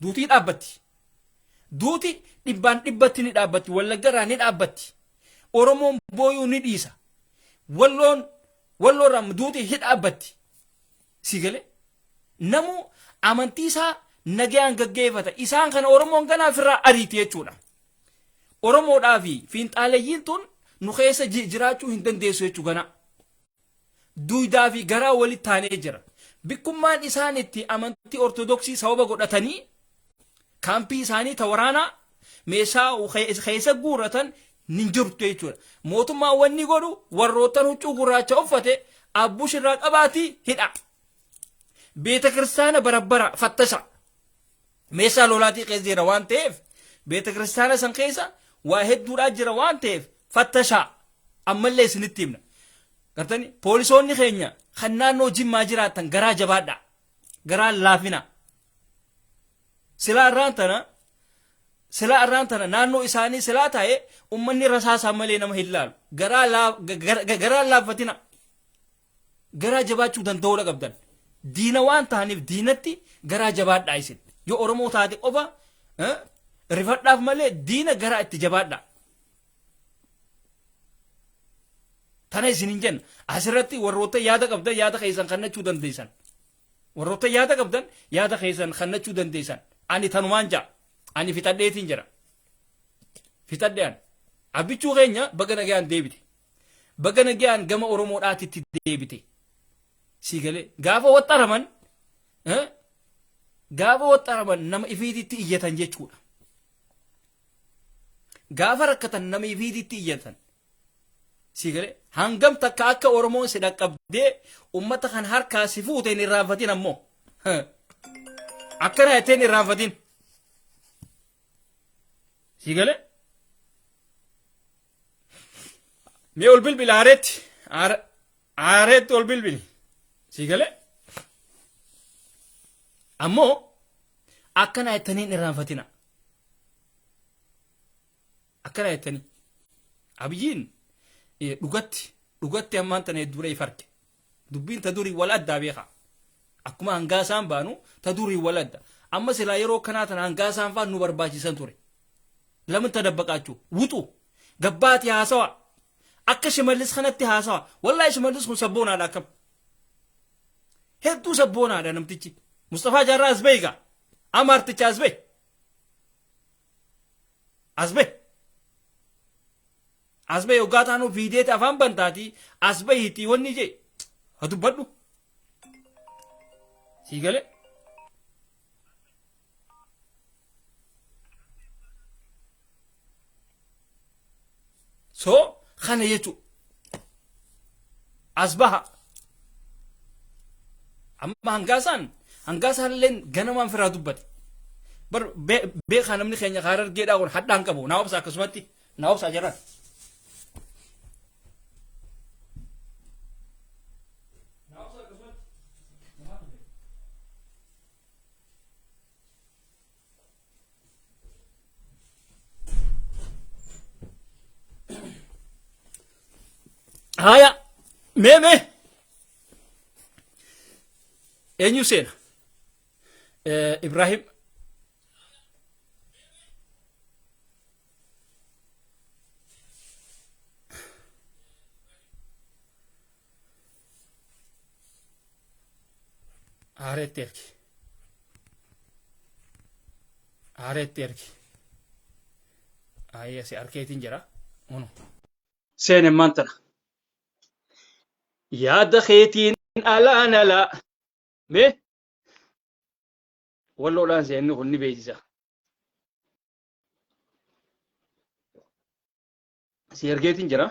Duutii dhaabbatti. Duuti dhibbaan dhibbatti ni dhaabbatti. Wallaggarraa ni dhaabbatti. Oromoon booyuu ni dhiisa. Walloon, Walloorraa duuti hi dhaabbatti. Si galee? Namu amantii isaa nagayaan gaggeeffata. Isaan kana Oromoon ganaa ofirraa ariiti jechuudha. Oromoodhaa fi fiinxaaleeyyiin tun Nu keessa jiraachuu hin dandeessu jechuu ganaa. Duudaa fi garaa walitti taanee jira. Bikkummaan isaan itti amantii Ortodoksii sababa godhatanii kaampii isaanii ta waraanaa meeshaa keessa guurratan hin jirtu jechuudha. Mootummaan wanni godhu warroottan huccuu gurraacha uffate abbush irraa qabaatii hidha. Beeta kiristaana barabbara fattasha. Meeshaa lolaatii keessa jira waan ta'eef beeta kiristaana san keessa waa hedduudhaa jira waan ta'eef fattashaa. Ammallee isinitti himna. Gartani poolisoonni keenya kan naannoo Jimmaa jiraattan garaa jabaadhaa. Garaa laafina. Silaa irraan tana silaa irraan tana naannoo isaanii silaa taa'e ummanni rasaasaa malee nama hin laalu. Garaa garaa laaffatina. Garaa jabaachuu danda'uudha qabdan. Diina waan ta'aniif diinatti garaa jabaadhaa isin. Yoo Oromoo taate qofa rifadhaaf malee diina garaa itti jabaadhaa. Tana isin hin jenna. Asirratti warroota yaada qabdan yaada keessan kannachuu dandeessan. Warroota yaada qabdan yaada keessan kannachuu dandeessan. Ani tanumaan ja'a. Ani fixadheetiin jira. Fixadhe ani. Abbichuu keenya baga nagayaan deebite. Baga nagayaan gama Oromoodhaatitti deebite. Sii galee gaafa waxxaraman gaafa waxxaraman nama ifiititti iyyatan jechuudha. Gaafa rakkatan nama ifiititti iyyatan. Sii galee hangam takka akka Oromoon si dhaqqabdee ummata kan harkaa si fuute hin irraanfatin ammoo. Akkana jettee hin irraanfatin. Sii galee? Mee ol bilbili aareetti. Aareetti ol bilbili. Sii galee? Ammoo akkana jettanii hin irraanfatina. Akkana jettanii. Abiyyiin dhugatti dhugatti ammaan tana hedduudha if arge. Dubbiin ta durii wal addaa beekaa. Akkuma hangaasaan baanu ta durii wal adda. Amma silaa yeroo kanaa tana hangaasaan faan nu barbaachisan ture. Lamin tadabbaqaachuu. Wuxu. Gabbaati haasawa. Akka Shimallis kanatti haasawa. Wallaahi Shimallis kun sabboonaadha akkam. Hedduu sabboonaadha namtichi. Mustafaa Jaarraa as bahi gaa. Amaarticha as bahi. As bahi. As bahi hoggaa taanuu fiideeti afaan bantaati as bahiitii wanni jee haa dubbadhu. Sii galee. So kana jechuudha. As baha. Amma hangaasaan hangaasaan illee ganamaan firaa dubbate. Bar beekaa namni keenya kaara argeedhaa kun hadhaan qabu. Naa obsa akkasumatti naa obsa jedhan. Naa obsa akkasumatti. Haya, mee mee eenyu seena? Ibrahim Aareetti ergi. Aareetti ergi. Aayya si arkeetiin jira. Unu. Seenen maantana. Yaada keetiin alaan alaa. Mee walloodhaan seenni kun ni beeksisa. Si ergeetiin jira.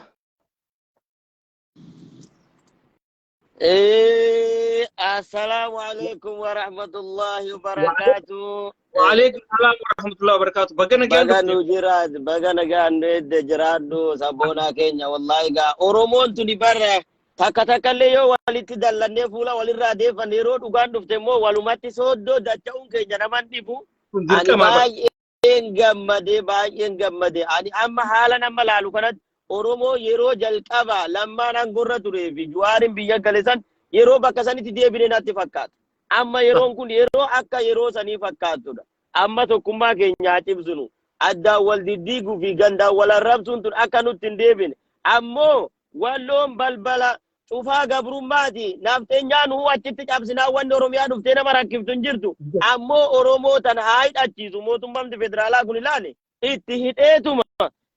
Assalamu alaikum wa rahmatullahi wa barakatuh. Waalaikum salaam wa rahmatullahi wa barakatuh. Baga nagaan Baga dhufte. nu jiraat, baga nagaan nu edde jiraadhu sabboonaa keenya wallahi gaa Oromoon tuni barra takka takka illee yoo walitti dallannee fuula walirraa deeffanne yeroo dhugaan dhufte immoo walumatti sooddoo dacha'uun keenya naman dhibu. Kun Ani dirqama bara. Baay'een gammadee baay'een gammade. Ani amma haala nama laalu kanatti Oromoo yeroo jalqaba lammaan aangorra turee fi Juwaarin biyya gale san yeroo bakka sanitti deebine natti fakkaata. Amma yeroon kun yeroo akka yeroo sanii fakkaatudha. Amma tokkummaa keenya haa cimsinu. Addaan wal diddiiguu fi gandaan wal arrabsuun tun akka nutti hin deebine. Ammoo walloon balbala cufaa gabrummaati. Nafxeenyaan huu achitti cabsinaa wanni Oromiyaa dhuftee nama rakkiftu hin jirtu. Ammoo Oromoo tana haa hidhachiisu mootummaan federaalaa kun ilaali. Itti hidheetuma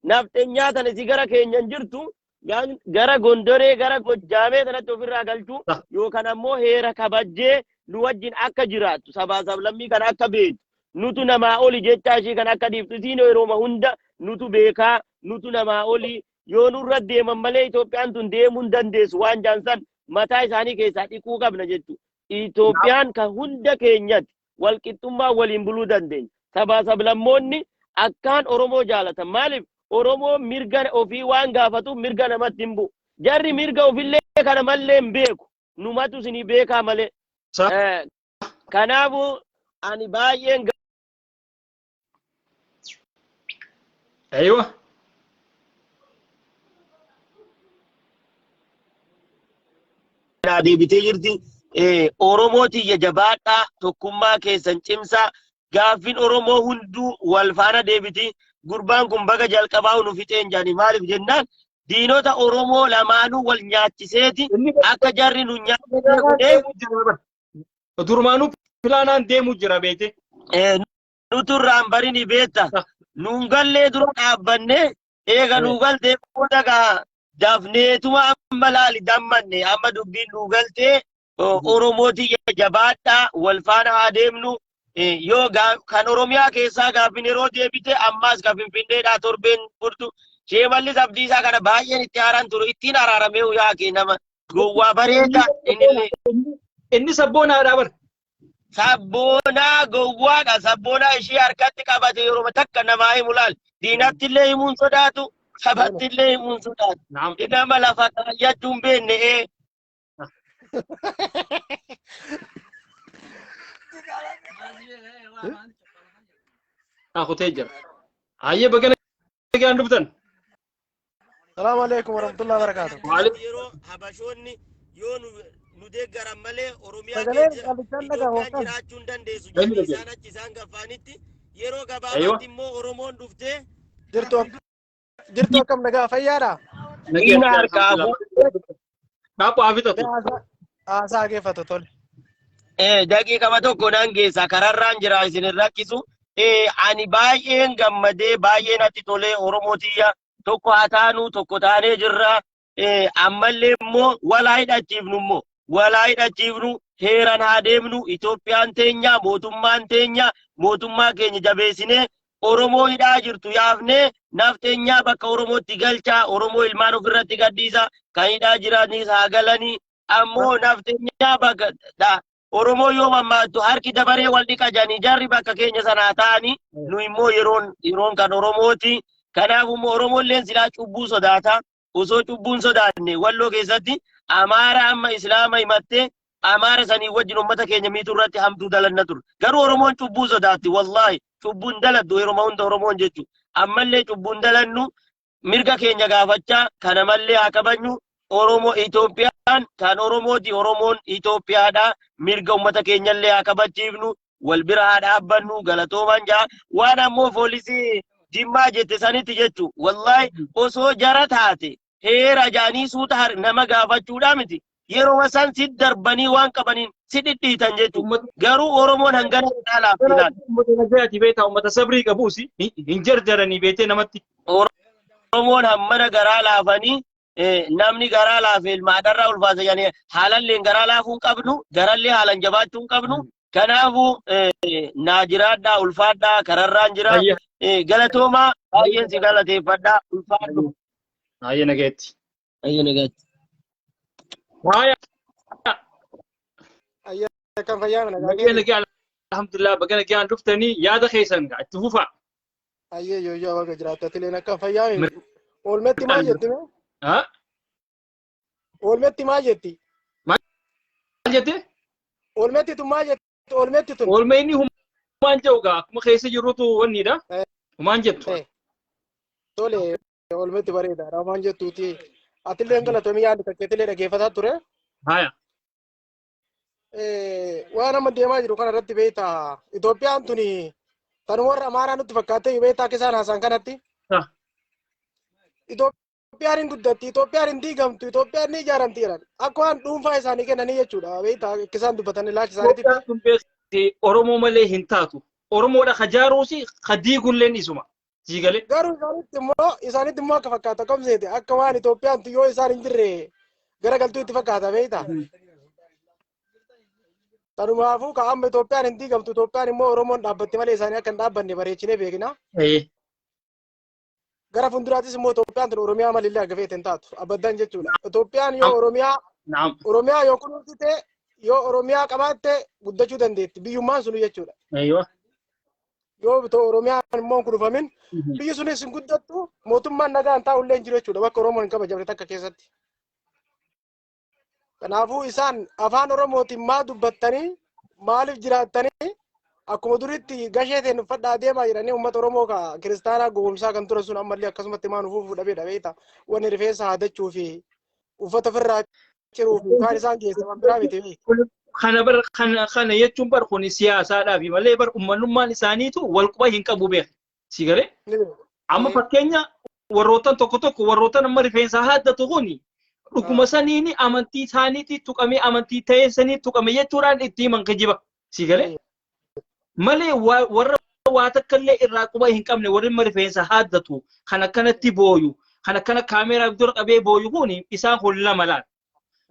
Nafxenyaa tana si gara keenya hin jirtu gara Gondoree gara Gojjaamee sanatti ofirraa galchuu yookaan ammoo heera kabajjee nu wajjin akka jiraattu sabaa sablammii kana akka beektu nutu namaa oli jechaa ishii kan akka dhiiftu isiin yerooma hunda nutu beekaa nutu namaa oli yoo nurra deeman malee Itoophiyaan tun deemuu hin dandeessu waan jaansan mataa isaanii keessaa dhiquu qabna jechuudha. Itoophiyaan kan hunda keenyatti walqixxummaa waliin buluu dandeenya. Sabaa sablammoonni akkaan Oromoo jaalatan. Maaliif Oromoo mirga ofii waan gaafatuuf mirga namatti hin bu'u. Jarri mirga ofillee kana mallee hin beeku. Numatu isinii beekaa malee. Kanaafuu ani baay'een Aywa. Naa deebitee jirti. Oromoo tiyya jabaadhaa tokkummaa keessan cimsaa gaaffiin Oromoo hunduu wal faana deebiti. Gurbaan kun baga jalqabaa nu fixeen jedhani maaliif jennaan diinota Oromoo lamaanuu wal nyaachiseeti Inni akka jarri nu nyaanne godhee deemuu jira bar. Durumaanuu pilaanaan deemuu jira beete. Nutu irraan barini beekta. Nuun gallee dura dhaabbanne eega nuu galtee booda gaa dafneetuma amma laali dammanne amma dubbiin nuu galtee Oromoo tiyya jabaadhaa wal faana haa deemnu. Yoo kan Oromiyaa keessaa gaaffiin yeroo deebite ammaas kan Finfinneedhaa torbeen furtu Sheemallis Abdiisaa kana baay'een itti haaraan ture ittiin araaramee yaa kee nama gowwaa bareeda innillee. Inni sabboonaadhaa bar. Sabboonaa gowwaadha. Sabboonaa ishii harkatti qabate yeroo takka namaa himu laal. Diinatti illee himuun sodaatu, sabatti illee himuun sodaatu. Naam. Nama lafa kaayyachuu hin beekne ee. Kutee jira. Hayyee bagana nagaan dhuftan. Salaamu alaikum warahmatullahi wabarakatuh. Waalaikum. Yeroo habashoonni yoo nu deeggaran malee Oromiyaa Sagaleen keessa qabichaan dhagahu Itoophiyaan akkam? jiraachuu hin dandeessu Eenyu jedhanii dhaggeessa? isaan achi isaan gaffaanitti yeroo Aywa. gabaabaatti immoo Oromoon dhuftee Jirtu jirtu akkam nagaa fayyaadha? diina harkaa fuudhee Dhaaphu haa fixatu. Mee haasaa geeffatu tole. Daqiiqama tokko nan geessa kararraan jira isin hin rakkisu. Ani baay'een gammadee baay'ee natti tolee Oromoo tiyya tokko haa taanu tokko taanee jirra. Ammallee immoo walaa hidhachiifnu immoo walaa hidhachiifnu heeran haa deemnu Itoophiyaan teenya mootummaan teenya mootummaa keenya jabeessinee Oromoo hidhaa jirtu yaafnee nafteenyaa bakka Oromootti galchaa Oromoo ilmaan ofirratti gadhiisa kan hidhaa jiranis haa galanii ammoo nafteenyaa bakka dha Oromoo yoo mammaattu harki dabaree wal dhiqa jedhanii jarri bakka keenya sanaa ta'anii nu immoo yeroon yeroon kan Oromooti. Kanaaf immoo Oromoolleen silaa cubbuu sodaata. Osoo cubbuun sodaanne Walloo keessatti Amaara amma Islaama himattee Amaara sanii wajjin uummata keenya miituu irratti hamtuu dalanna ture. Garuu Oromoon cubbuu sodaatti wallaahi cubbuun daladdu yeroo hunda Oromoon jechuudha. Ammallee cubbuun dalannu mirga keenya gaafachaa kana mallee haa kabajnu. Oromoo Itoophiyaan kan Oromooti Oromoon Itoophiyaadha. Mirga uummata keenyallee haa kabachiifnu. Wal bira haa dhaabbannu galatoomaan jaa. Waan ammoo poolisii Jimmaa jette sanitti jechu wallaahi osoo jara taate heera jaanii suuta nama gaafachuudhaa miti. Yeroo san si darbanii waan qabaniin si dhidhiitan jechuudha. Garuu Oromoon hangana caalaaf ilaala. Uummata nagayaati beektaa uummata sabrii qabuusi hin jarjaranii beetee namatti. Oromoon hammana garaa laafanii namni garaa laafe ilma haadharraa ulfaata jedhanii haalalleen garaa laafuu hin qabnu garallee haalan jabaachuu hin qabnu. Kanaafuu naa jiraadhaa ulfaadhaa kararraan jira. Galatoomaa baay'een si galateeffadhaa ulfaadhu. Baay'ee nagayetti. Baay'ee nagayetti. Waaya. Akkam fayyaa nagaa Baga keeti? nagaa alhamdulillah baga nagaan dhuftanii yaada keessan itti fufaa. Ayyee yoo yoo baga jiraatte atileen akkam fayyaa Oolmetti maal jetti mee? Ha? Oolmetti maal jetti? Maal jette? Oolmetti tun maal jetti? Oolmetti tun. Oolmeenni humaan jedhu gaa akkuma keessa jirrutu wanniidha. Humaan jettu. Tole oolmetti bareedaadha waan jettuuti. Atillee galatoomii yaadni kakkeetillee dhaggeeffataa ture. Haya. Waan amma deemaa jiru kana irratti beektaa Itoophiyaan tuni tan warra Amaaraa nutti fakkaattee beektaa akka isaan haasa'an kanatti. Itoophiyaan hin guddatti, Itoophiyaan hin diigamtu, Itoophiyaan ni ijaaramti jedhan. Akka waan dhuunfaa isaanii kennanii jechuudha beektaa akka isaan dubbatan ilaalcha isaaniitti. Itoophiyaan tun beekti Oromoo malee hin taatu. Oromoodha ka jaaruusi ka diigulleen isuma. Sii galee. Garuu isaanitti immoo akka fakkaatu akkam seete, akka waan Itoophiyaan yoo isaan hin jirre garagaltuu itti fakkaata, beektaa? Tanumaafuu ka amma Itoophiyaan hin diigamtu. Itoophiyaan immoo Oromoon dhaabbatti malee isaanii akka hin dhaabbanne bareechinee beekna. Gara fuulduraattis immoo Itoophiyaan tun Oromiyaa malillee akka feete hin taatu. Abaddaan jechuudha. Itoophiyaan yoo Oromiyaa Oromiyaa yoo kunuunsite, yoo Oromiyaa qabaatte, guddachuu dandeetti. Biyyummaan sunu jechuudha. Yoo Oromiyaan immoo hin kunuunfamin, biyyi sunis hin guddattu, mootummaan nagaan taa'ullee hin jiru jechuudha bakka Oromoon hin kabajamne takka keessatti. Kanaafuu isaan afaan Oromootiin maa dubbattanii, maaliif jiraattanii, akkuma duritti gashee ta'een uffadhaa deemaa jedhanii uummata Oromoo ka kiristaanaa gowwomsaa kan ture sun ammallee akkasumatti maa nufuuf fudhamee beekta. Wanni rifeensa haadachuu fi uffata ofirraa ciruu fi kaan isaan geesse waan biraa miti, beekta. Kana bar kana jechuun bar kun siyaasaadhaaf malee bar uummanummaan isaaniitu wal quba hin qabu, beeka. Si galee? Ni beeku. Amma fakkeenya warroottan tokko tokko, warroottan amma rifeensa haaddatu kuni dhuguma saniini amantii isaaniitti tuqamee, amantii ta'ee sanii tuqame jechuudhaan itti himan kijiba. Si galee? Malee warra waa takka illee irraa quba hin qabne, warri amma rifeensa haaddatu kan akkanatti booyu, kan akkana kaameeraa dura qabee booyu kuni, isaan kun lama laal.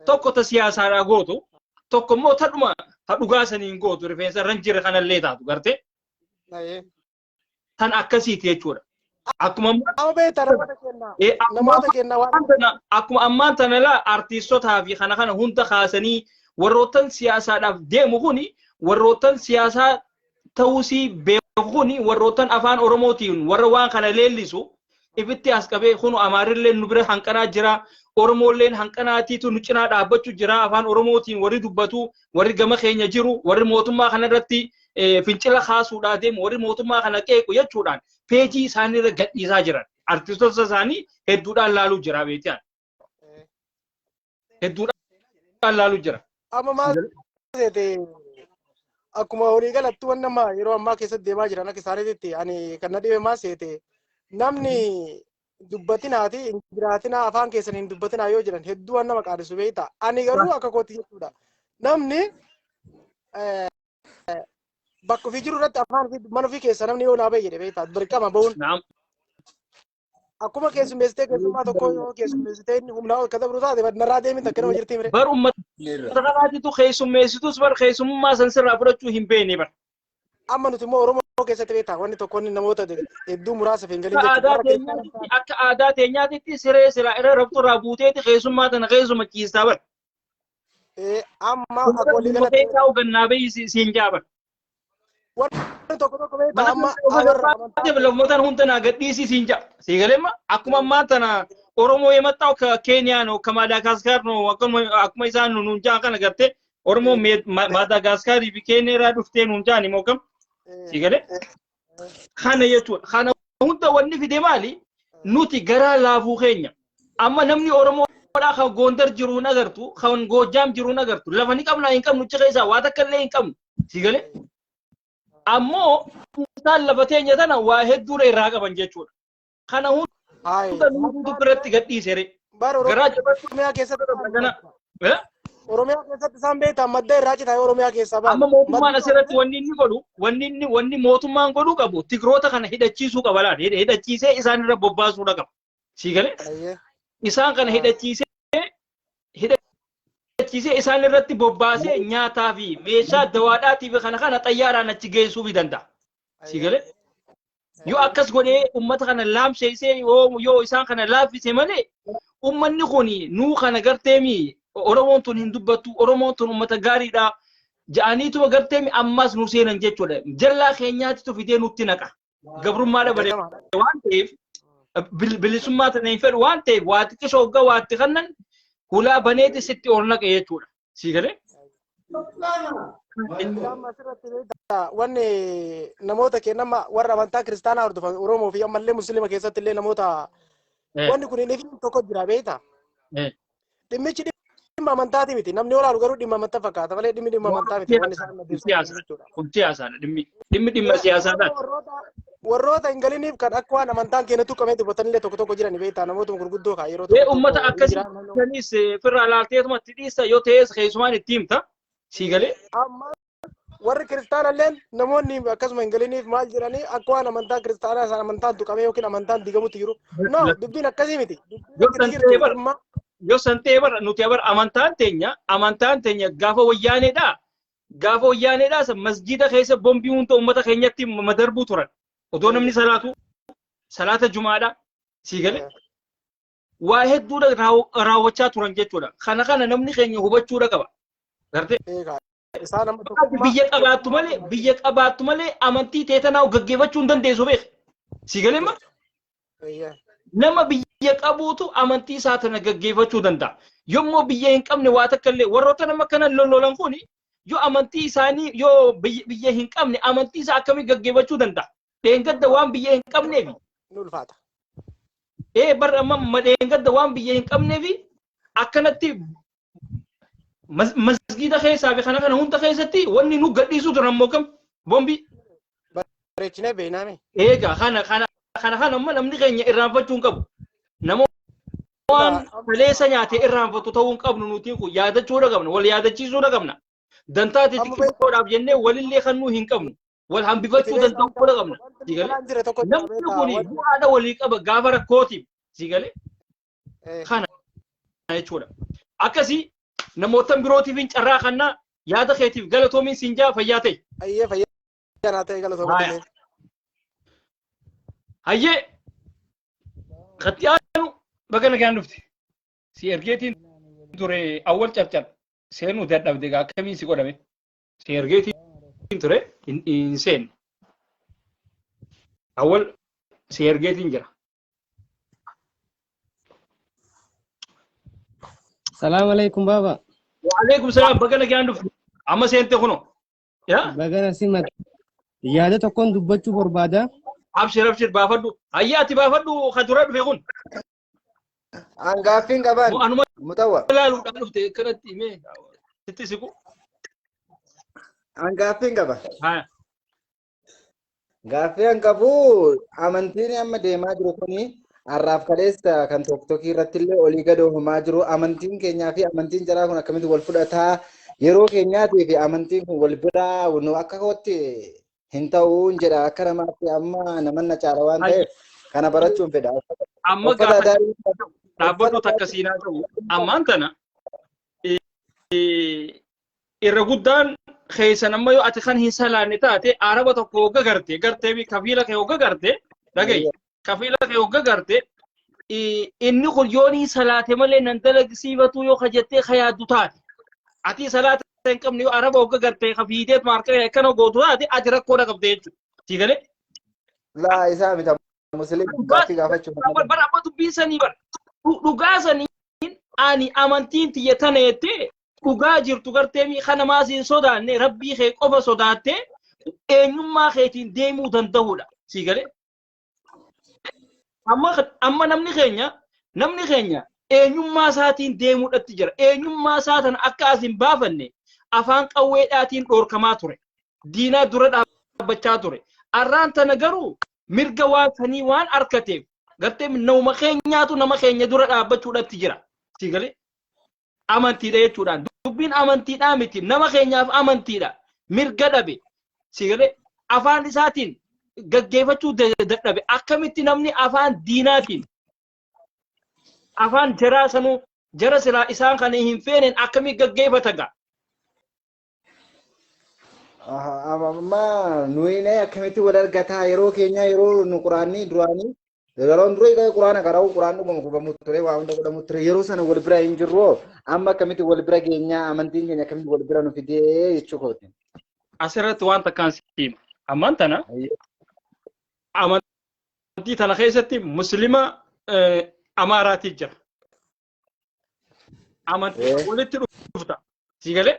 Tokko ta siyaasaadhaa gootu, tokko immoo tadhuma ta dhugaa saniin gootu, rifeensa irra hin jirre kanallee taatu gartee tan akkasiiti jechuudha. Akkuma Amma beektaa, namoota kennaa. Namoota kennaa waan Akkuma ammaan tana laa artiistotaa fi kana kana hunda kaasanii warroottan siyaasaadhaaf deemu kuni, warroottan siyaasaa ta'uusii beeku kuni, warroottan afaan Oromootiin warra waan kana leellisu ifitti as qabee kunu Amaarillee nu bira hanqanaa jira, Oromoolleen hanqanaatiitu nu cinaa dhaabbachuu jira, afaan Oromootiin warri dubbatu, warri gama keenya jiru, warri mootummaa kanarratti fincila kaasuudhaa deemu, warri mootummaa kana qeequ jechuudhaan peejii isaaniirra gadhiisaa jiran. Artistoota isaanii hedduudhaan laaluu jira, beektaan. Hedduudhaan laaluu jira. Amma maal seete, akkuma walii galatti wanni amma yeroo ammaa keessatti deemaa jiran akka isaaniitti, ani kan na dhibe maal seete, namni dubbatinaati hin jiraatinaa, afaan keessan hin dubbatinaa yoo jedhan hedduu waan nama qaadisu, beektaa? Ani garuu akka kootti jechuudha, namni bakka ofii jiru irratti afaan ofii mana ofii keessa namni yoo naa bahe jedhe, beektaa, dirqama bahuun akkuma keessummeessitee, keessummaa tokko yoo keessummeessitee inni humnaa ol ka dabru taate narraa deemin takka nama jirti mire. Bar uummata kanaatitu keessummeessitus bar keessummaa san sirraa fudhachuu hin beekne bar. Amma nuti immoo Oromoo keessatti, beektaa, wanni tokko inni namoota hedduu muraasa hin galin Akka jechuudha. aadaa Warra kiristaanaa teenyaatitti, akka aadaa teenyaatitti siree silaa irra rabtu irraa buuteeti keessummaa tana keessummachiistaa bar. Amma akka walii galatti Keessaa hogannaa bahii siin jaaban. Wanni tokko tokko, beektaa, Mana amma warra amantaa Lammotaan hunda naa gadhiisii siin jaa. Sii galeemma akkuma ammaa tana Oromoo የመጣው ከኬንያ ነው፣ ከማዳጋስካር ነው፣ akkuma isaan nuun jaan kana gartee Oromoo Maadaagaskaarii fi Keeniyaa irraa dhuftee nuun jaan immoo kam sii galee kana jechuudha. Kana hunda wanni fide maali? Nuti garaa laafuu keenya. Amma namni Oromoodhaa kan Gondar jiru hin agartu, kan Goojjaam jiru hin agartu. Lafa ni qabnaa hin qabnu, achi keessaa waa takka illee hin qabnu. Sii galee? Ammoo isaan lafa teenya tana waa hedduudha irraa qaban jechuudha. Kana hunda nuutu biratti gadhiisere. Bar Garaa jabaatu Oromiyaa keessatti kana. Oromiyaa keessatti isaan, beektaa, madda irraa citaa Oromiyaa keessaa ba'an. Amma mootummaan asirratti wanni inni godhu, wanni mootummaan godhuu qabu, Tigroota kana hidhachiisuu qaba laal. Hidhachiisee isaan irra bobbaasuudha qaba. Sii galee? Isaan kana hidhachiisee isaan irratti bobbaasee nyaataa fi meeshaa dawaadhaatii fi kana kana xayyaaraan achi geessuu danda'a. Sii galee? Yoo akkas godhee ummata kana laamsheessee, yoo isaan kana laaffise malee, ummanni kun nuu kana garteemi Oromoon tun hin dubbattu, Oromoon tun ummata gaariidha ja'aniituma garteemi ammas nu seenan jechuudha. Jallaa keenyaatitu fidee nutti naqa. Gabrummaa dabale waan ta'eef, bilisummaa tana hin fedhu waan ta'eef, waa xiqqisoo hoggaa waa itti kannan hulaa baneeti sitti ol naqa jechuudha. Sii galee? Amma asirratti, beektaa, wanni namoota keenya amma warra amantaa kiristaanaa hordofan Oromoo fi ammallee Musliima keessatti illee namoota wanni kun hin ifin tokko jira, beektaa. Dhimmichi dhimma amantaati miti. Namni olaalu garuu dhimma amantaa fakkaata malee dhimmi dhimma amantaa miti. Wanni isaan Siyaasa. jechuudha. Kun siyaasaadha, dhimmi dhimma siyaasaadha. Warroota hin galiniif kan akka waan amantaan keenya tuqamee dubbatanillee tokko tokko jiran, beektaa, namootuma gurguddoo kaa yeroo Ee tokko ummata tokko akkasii jira. sanis firraa laalteetuma itti dhiista, yoo ta'es keessumaan itti himta. Sii galee? Amma Warri kiristaanalleen namoonni akkasuma hin galiniif maal jedhanii akka waan amantaa kiristaanaa isaan amantaan tuqamee yookiin amantaan diigamutti jiru. No, dubbiin akkasii miti. Yoo san ta'e bara yoo san ta'e bara nuti bara amantaan teenya gaafa wayyaaneedha. Gaafa wayyaaneedha san masjiida keessa bombii hunda uummata keenyatti madarbuu turan. Odoo namni salaatu salaata jumaadha. Sii galee waa hedduudha raawwachaa turan jechuudha. Kana namni keenya hubachuudha qaba. Gartee Isaan amma tokkummaa biyya qabaattu malee amantii teetanaa gaggeeffachuu hin dandeessu beek. Sii galee ma? Nama biyya qabuutu amantii isaa tana gaggeeffachuu danda'a. Yommuu biyya hin qabne waa takka illee warroota nama kana lollolan kuni yoo amantii isaanii yoo biyya hin qabne amantii isaa akkamii gaggeeffachuu danda'a? Dheengadda waan biyya hin qabneefi. Ni ulfaata. Ee, bar amma dheengadda waan biyya hin qabneefi akkanatti masgiida keessaa fi kana hunda keessatti wanni nu gadhiisuu turan ammoo kam bombii. Bareechinee beeknaame. Eega kana amma namni keenya irraanfachuu hin qabu. Nama waan kaleessa nyaate irraanfatu ta'uu hin qabnu. Nuti kun yaadachuudha qabna, wal yaadachiisuudha qabna. Dantaa xixiqqoodhaaf jennee walillee kannuu hin qabnu. Wal hambifachuu danda'uudha qabna. Sii galee? Jira tokko. Namni kun bu'aadha walii qaba gaafa rakkootiif. Sii galee? Kana jechuudha. Akkasii namoota birootiif hin carraa kannaa. Yaada keetiif galatoomiin siin jaa, fayyaa ta'e. Ayyee, fayyaa naa ta'e, galatoomii. Hayyee, katti aanu baga nagaan dhufte. Si ergeetiin ture awwal cabcab seenuu dadhabde gaa, akkamiin si godhame? Si ergeetiin ture, hin seenne. Awwal si ergeetiin jira. Salaam alaikum, baba. Waalaikum salaam, baga nagaan dhufte. Amma seente kunoo. Yaa? Bagana simat. Yaada tokkoon dubbachuu barbaada. Abshir, abshir, baafadhu. Hayyee, ati baafadhu ka dura dhufe kun. An gaaffiin qaban. Anuma Mutawwa. ilaaluudhaan dhufte akkanatti himee sitti siqu. An gaaffiin qaba. Haya. Gaaffii an qabu, amantiin amma deemaa jiru kuni har'aaf kaleessa kan TikTokii irratti illee olii gad oofamaa jiru. Amantiin keenyaa fi amantiin jaraa kun akkamitti wal fudhataa? Yeroo keenyaatii fi amantiin kun wal biraa nu akka kootti hin ta'uun jedha, akka namaatti amma namanna caala waan ta'eef kana barachuun fedha. Amma Uffata gaafa aadaa dhaabbatu takka siinaa ta'u ammaan tana irra guddaan keessan amma yoo ati kan hin salaanne taate araba tokko hogga garte gartee fi kafiila kee hogga garte, dhagayi, kafiila kee hogga garte, inni kun yoo ni salaate malee nan dalagsiifatu yoo kajettee kayaaddu taate, ati salaata hin qabne yoo araba hogga garte kafiiteet maarka akkana gootu taate, ati rakkoodha qabde jechuudha. Sii galee? Laa, isaa mita, musliima gaaffii gaafachuu. Bara amma dubbiin sanii bara dhugaa sanii ani amantiin tiyya tana jettee dhugaa jirtu gartee mi kana maas hin sodaanne, rabbii kee qofa sodaattee eenyummaa keetiin deemuu danda'uudha. Sii galee? Amma namni keenya eenyummaa isaatiin deemuudhatti jira. Eenyummaa isaa tana akka as hin baafanne afaan qawweedhaatiin dhoorkamaa ture. Diinaa dura dhaabbachaa ture. Arraan tana garuu mirga waan sanii waan arkateef gartee nama keenyaatu nama keenya dura dhaabbachuudhatti jira. Sii galee? Amantiidha jechuudhaan. Dubbiin amantiidhaa miti. Nama keenyaaf amantiidha. Mirga dhabe. Sii galee? Afaan isaatiin gaggeeffachuu dadhabe. Akkamitti namni afaan diinaatiin, afaan jaraa sanuu, jara silaa isaan kana hin feeneen akkamii gaggeeffata gaa? Amma nuyi akkamitti wal argataa yeroo keenya, yeroo nu quraanni duraanii, yeroon dura quraana qara'u, quraan dhuguma gubamu ture, waa hunda godhamu ture, yeroo sana wal bira hin jirru. Amma akkamitti wal bira geenyaa? Amantiin keenya akkamitti wal bira nu fidee jechuu kooti. Asirratti waan takkaan si hima. Ammaan tana amantii tana keessatti muslima Amaaraatii jira. Amantii walitti dhufta. Sii galee?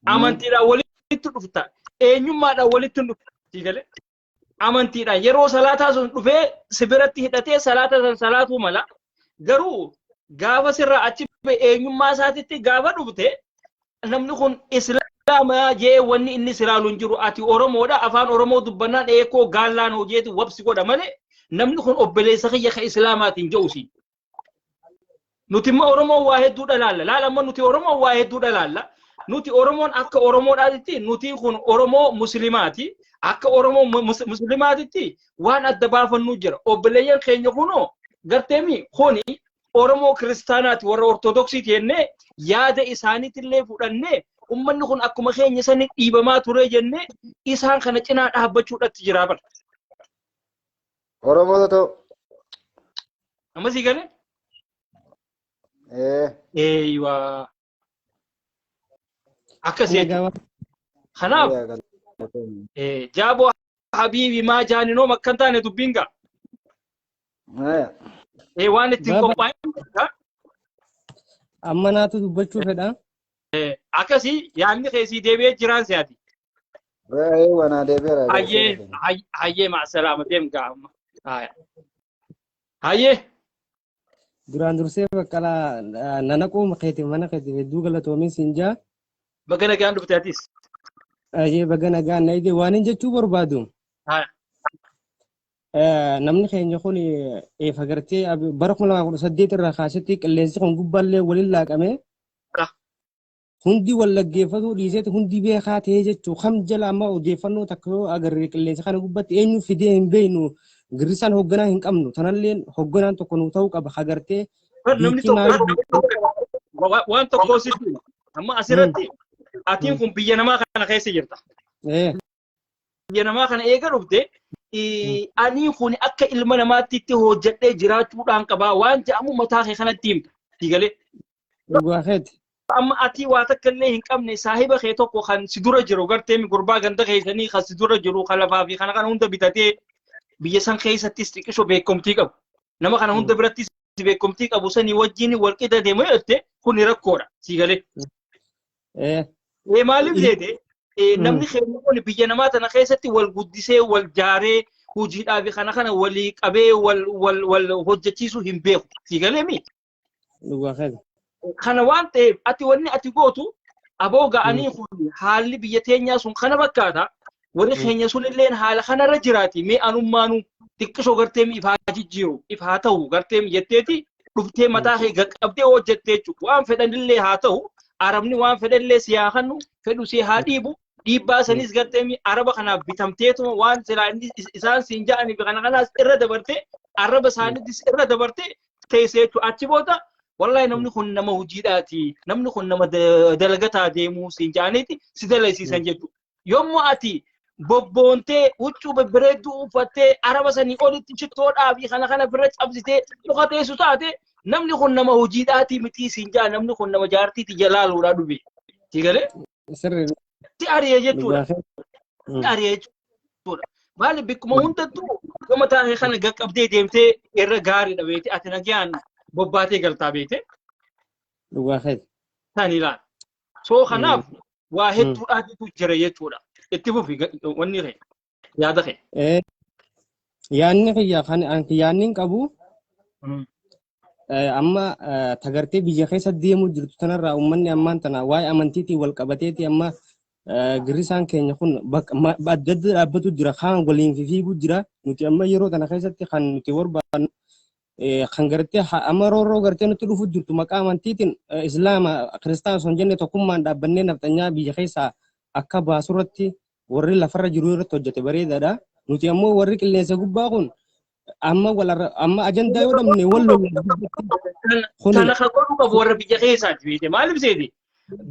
Amantiidhaan walitti dhufta. Eenyummaadhaan walitti dhufta. Sii galee? Amantiidhaan yeroo salaataa sun dhufee si biratti hidhatee salaata san salaatuu mala. Garuu gaafa sirraa achi ba'e eenyummaa isaatitti gaafa dhufte, namni kun islaama jee wanni inni silaalu hin jiru. Ati Oromoodha, afaan Oromoo dubbannaan eekoo gaallaan hojeeti wabsi godha malee namni kun obboleessa kiyya ka islaamaatiin jedhu si. Nuti immoo Oromoo waa hedduu dhalaalla. Laala, amma nuti Oromoo waa hedduu dhalaalla. Nuti Oromoon akka Oromoodhaatitti nuti kun Oromoo Muslimaati. Akka Oromoo Muslimaatitti waan adda baafannu jira. Obboleeyyan keenya kunoo garteemi kuni Oromoo Kiristaanaati warra Ortodoksiiti jennee yaada isaaniitillee fudhannee ummanni kun akkuma keenya sani dhiibamaa ture jennee isaan kana cinaa dhaabbachuudhatti jira bara. Oromoo ta'u. Amma sii galee? Ee. Eeyywa. Akkas jechuudha. Kanaaf jaaboo habiibi maa jaaninoo makka hin taane dubbiin gaa. Waan ittiin qophaa'in. Amma naatu dubbachuu fedha. Akkasii yaadni keessii deebi'ee jiraan si'aati. Wanaa deebi'eera. Hayyee hayyee maasalaama deem gaa amma. Hayyee. Duraan dursee Baqqalaa nanaquu keetiif mana keetiif hedduu galatoomin siin jaa. Baga nagaan dhufte atis. Hayyee baga nagaan na ide waan hin jechuu barbaadu. Namni keenya kun eefa gartee bara 2018 irraa kaasetti qilleensi kun gubbaallee waliin laaqame. Hundi wal dhaggeeffatuu dhiiseeti hundi beekaa ta'ee jechuu kam jala amma odeeffannoo takka yoo agarre qilleensa kana gubbatti eenyu fidee hin beeknu girrisaan hoogganaa hin qabnu tanallee hoogganaan tokko nuu ta'uu qaba agartee. Namni tokko waan tokko sitti amma asirratti atiin kun biyya namaa kana keessa jirta. Biyya namaa kana eega dhufte ani kun akka ilma namaatti itti hojjedhee jiraachuudhaan qabaa waan jedhamu mataa kee kanatti himta. Digalee. Dhugaa keeti. Amma ati waa takka illee hin qabne saahiba kee tokko kan si dura jiru gartee gurbaa ganda keessanii kan si dura jiru kan lafaa fi kana kana hunda bitatee biyya san keessattis xiqqisho beekumtii qabu. Nama kana hunda birattis beekumtii qabu sanii wajjin wal qixa deemu yoo jette kun rakkoodha sii galee. Maaliif jeete namni keenya kun biyya namaa tana keessatti wal guddisee wal jaaree hojiidhaa fi kana kana walii qabee wal wal wal hojjechiisuu hin beeku sii galee mi. Kana waan ta'eef ati wanni ati gootu aboo ga'anii kun haalli biyya teenyaa sun kana fakkaata warri keenya sunillee haala kanarra jiraati mee anummaanuu xiqqisoo gartee if haa jijjiiru if haa ta'u gartee jetteeti dhuftee mataa kee qaqqabdee hojjettee jechuudha waan fedhanillee haa ta'u arabni waan fedhanillee si haa kennu fedhu si haa dhiibu dhiibbaa sanis gartee araba kanaaf bitamteetuma waan silaa isaan siin ja'anii fi kana kanaas irra dabartee araba isaaniitis irra dabartee teessee jechuudha achi booda wallahi namni kun nama hojiidhaati namni kun nama dalagataa deemuu siin ja'aniiti si dalagsiisan jechuudha yommuu ati bobboontee huccuu babbareedduu uffattee araba sanii olitti shittoodhaa fi kana kana bira cabsitee muka teessu taate namni kun nama hojiidhaatii mitii siin ja'a namni kun nama jaartiiti jalaaluudhaa dhufe. Sigalee? Si ari'e jechuudha. Si ari'e jechuudha. Maali bikkuma hundattuu gama taa'ee kana qaqqabdee deemtee irra gaariidha beete ati nagaan bobbaatee galtaa beete. Dhugaa keeti. Tan ilaala. Soo kanaaf waa hedduudhaatitu jira jechuudha. Itti fufi wanni kee yaada kee. Yaadni kiyya kan yaadni hin qabu amma tagartee biyya keessa deemuu jirtu tanarraa uummanni ammaan tana waa'ee amantiitiin wal qabateeti amma girrisaan keenya kun adda adda dhaabbatu jira kaan waliin fiiguu jira nuti amma yeroo tana keessatti kan nuti barbaannu kan gartee amma roorroo gartee nutti dhufu jirtu maqaa amantiitiin islaama kiristaana osoo hin jenne tokkummaan dhaabbannee nafxanyaa biyya keessaa akka baasurratti warri lafarra jiru irratti hojjete bareedaadha. Nuti ammoo warri qilleensa gubbaa kun amma walarra amma ajandaa yoo dhabne wal lola. Kana kan godhu qabu warra biyya keessaati beekte maaliif seeti?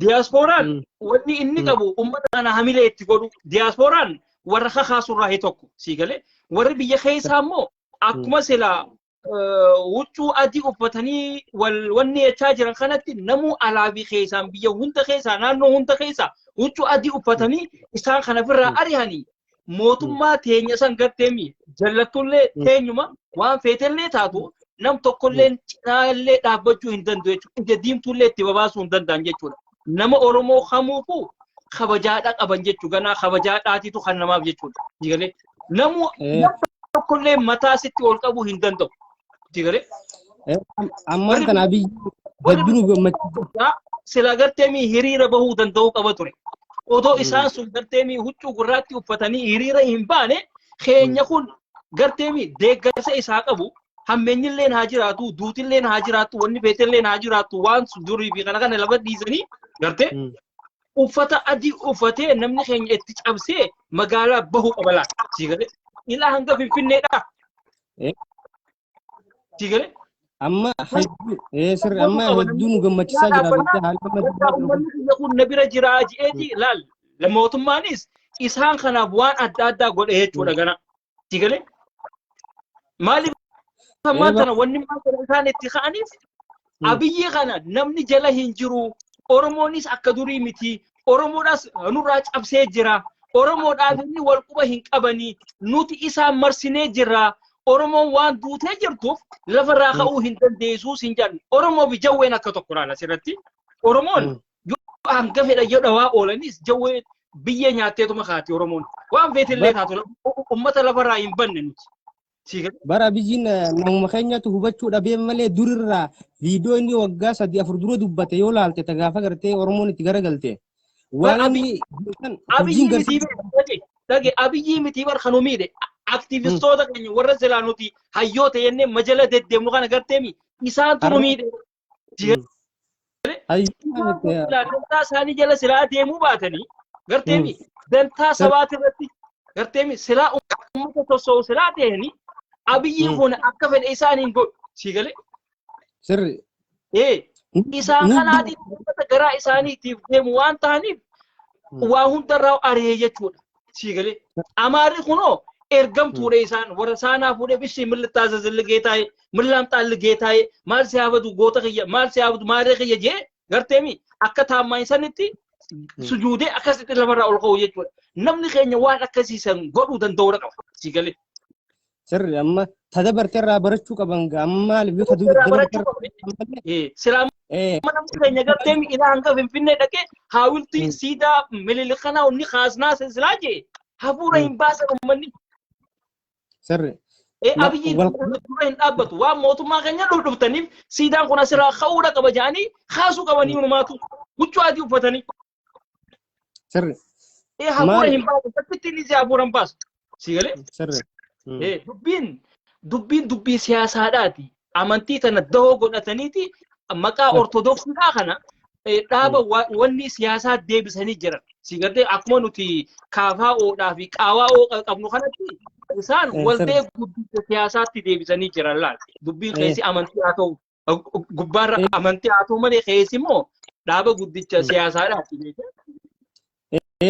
Diyaaspooraan wanni inni qabu uummata kana hamilee itti godhu diyaaspooraan warra kakaasurraa hee tokko sii galee warri biyya keessaa immoo akkuma silaa huccuu adii uffatanii wal wanni jechaa jiran kanatti namuu alaabii keessaan biyya hunda keessaa naannoo hunda keessaa huccuu adii uffatanii isaan kana ofirraa ari'anii mootummaa teenya san garteemi jallattullee teenyuma waan feetellee taatu nam tokkollee cinaallee dhaabbachuu hin danda'u jechuudha. Ija diimtuullee itti babaasuu hin danda'an jechuudha. Nama Oromoo kamuufuu kabajaadha qaban jechuudha. Ganaa kabajaadhaatiitu kan namaaf jechuudha. Digalee namuu tokkollee mataa sitti ol qabuu hin danda'u. Digalee. Ammaan kana biyyi hedduu nu gammachiisa. Sila garteemi hiriira bahuu danda'uu qaba ture. Odoo isaan sun garteemi huccuu gurraatti uffatanii hiriira hin baane keenya kun garteemi deeggarsa isaa qabu hammeenyilleen haa jiraatu duutilleen haa jiraatu wanni feetelleen haa jiraatu waan durii fi kana kana lafa dhiisanii gartee Uffata adii uffatee namni keenya itti cabsee magaalaa bahuu qaba laata. Sii galee? Ilaa hanga Finfinneedha. Sii galee? Amma hedduu sirri amma hedduu nu gammachiisaa jira beektaa haalli amma deemaa jiru kun. Uummanni biyya kun na bira jira je'eeti laal. Mootummaanis isaan kanaaf waan adda addaa godhe jechuudha gana. Sii galee? Maaliif ammaa tana wanni maal kana isaan itti ka'aniif Abiyyi kana namni jala hin jiru. Oromoonis akka durii miti. Oromoodhaas nurraa cabsee jira. Oromoodhaaf inni wal quba hin qabanii. Nuti isaan marsinee jirra. Oromoon waan duutee jirtuuf lafarraa ka'uu hin dandeessuus hin jedhan. Oromoo fi jawween akka tokko laala asirratti. Oromoon yoo hanga fedha yoo dhawaa oolanis jawwee biyya nyaatteetuma kaati Oromoon. Waan feetillee taatu uummata lafarraa hin banne nuti. Sii galee? Bara Abiyyiin namuma keenyatu hubachuu dhabee malee durirraa viidiyoo inni waggaa 3 4 dura dubbate yoo laalte ta gaafa gartee Oromoon itti garagalte. Waan Bar inni san Abiyyi hojiin mitii garsiisa. bar dhage dhage Abiyyi mitii bar kan nu miidhe aktivistoota keenya warra silaa nuti hayyoota jennee majala deddeemnu kana garteemi isaantu nu Har'a miidhe. Hayyoota Isaan kun miti. silaa dantaa isaanii jala silaa deemuu baatanii garteemi dantaa sabaati irratti garteemi silaa uummata sossoo'u silaa ta'anii Abiyyi kun akka fedhe isaan hin godhu. Sii galee? Sirri. Ee isaan Nu kanaatiif uummata garaa isaaniitiif deemu waan ta'aniif waa hundarraa ari'ee jechuudha. Sii galee. Amaarri kunoo ergamtuudha isaan warra saanaa fuudhee bishii min littaazazilli geetaayee min laamxaalli geetaayee maal si haafatu goota kiyya maal si haafatu maarree kiyya jee garteemi akka taammaan sanitti sujuudee akkasitti lafarraa ol ka'u jechuudha. Namni keenya waan akkasiisan godhuu danda'uudha qaba. Sii galee. Sirri amma ta dabarte irraa barachuu qaban gaa amma maaliif yoo ta Irraa dabarte barachuu irraa qaba. ammallee Silaa namni keenya gartee ilaa hanga Finfinnee dhaqee haawiltii siidaa Minilik kanaa inni kaasnaa silaa jee hafuura hin baasan uummanni. Sirri. Abiyyi dura hin dhaabbatu waan mootummaa keenya dhuftaniif siidaan kun asirraa ka'uudha qaba jedhanii kaasuu qabanii hunumaatu huccuu adii uffatanii. Sirri. Hafuura Maal hin baasu bakkitti inni si hafuura hin baasu. Si galee? Sirri. Dubbiin dubbii siyaasaadhaati. Amantii tana dahoo godhataniiti maqaa Ortodoksiidhaa kana dhaaba wanni siyaasaa deebisanii jiran. Si gartee akkuma nuti KFOdhaa fi qaawaa qabnu kanatti isaan waldee guddisa siyaasaatti deebisanii jiran laal. Dubbiin keessi amantii haa ta'u gubbaarra amantii haa ta'u malee keessi immoo dhaaba guddicha siyaasaadhaati.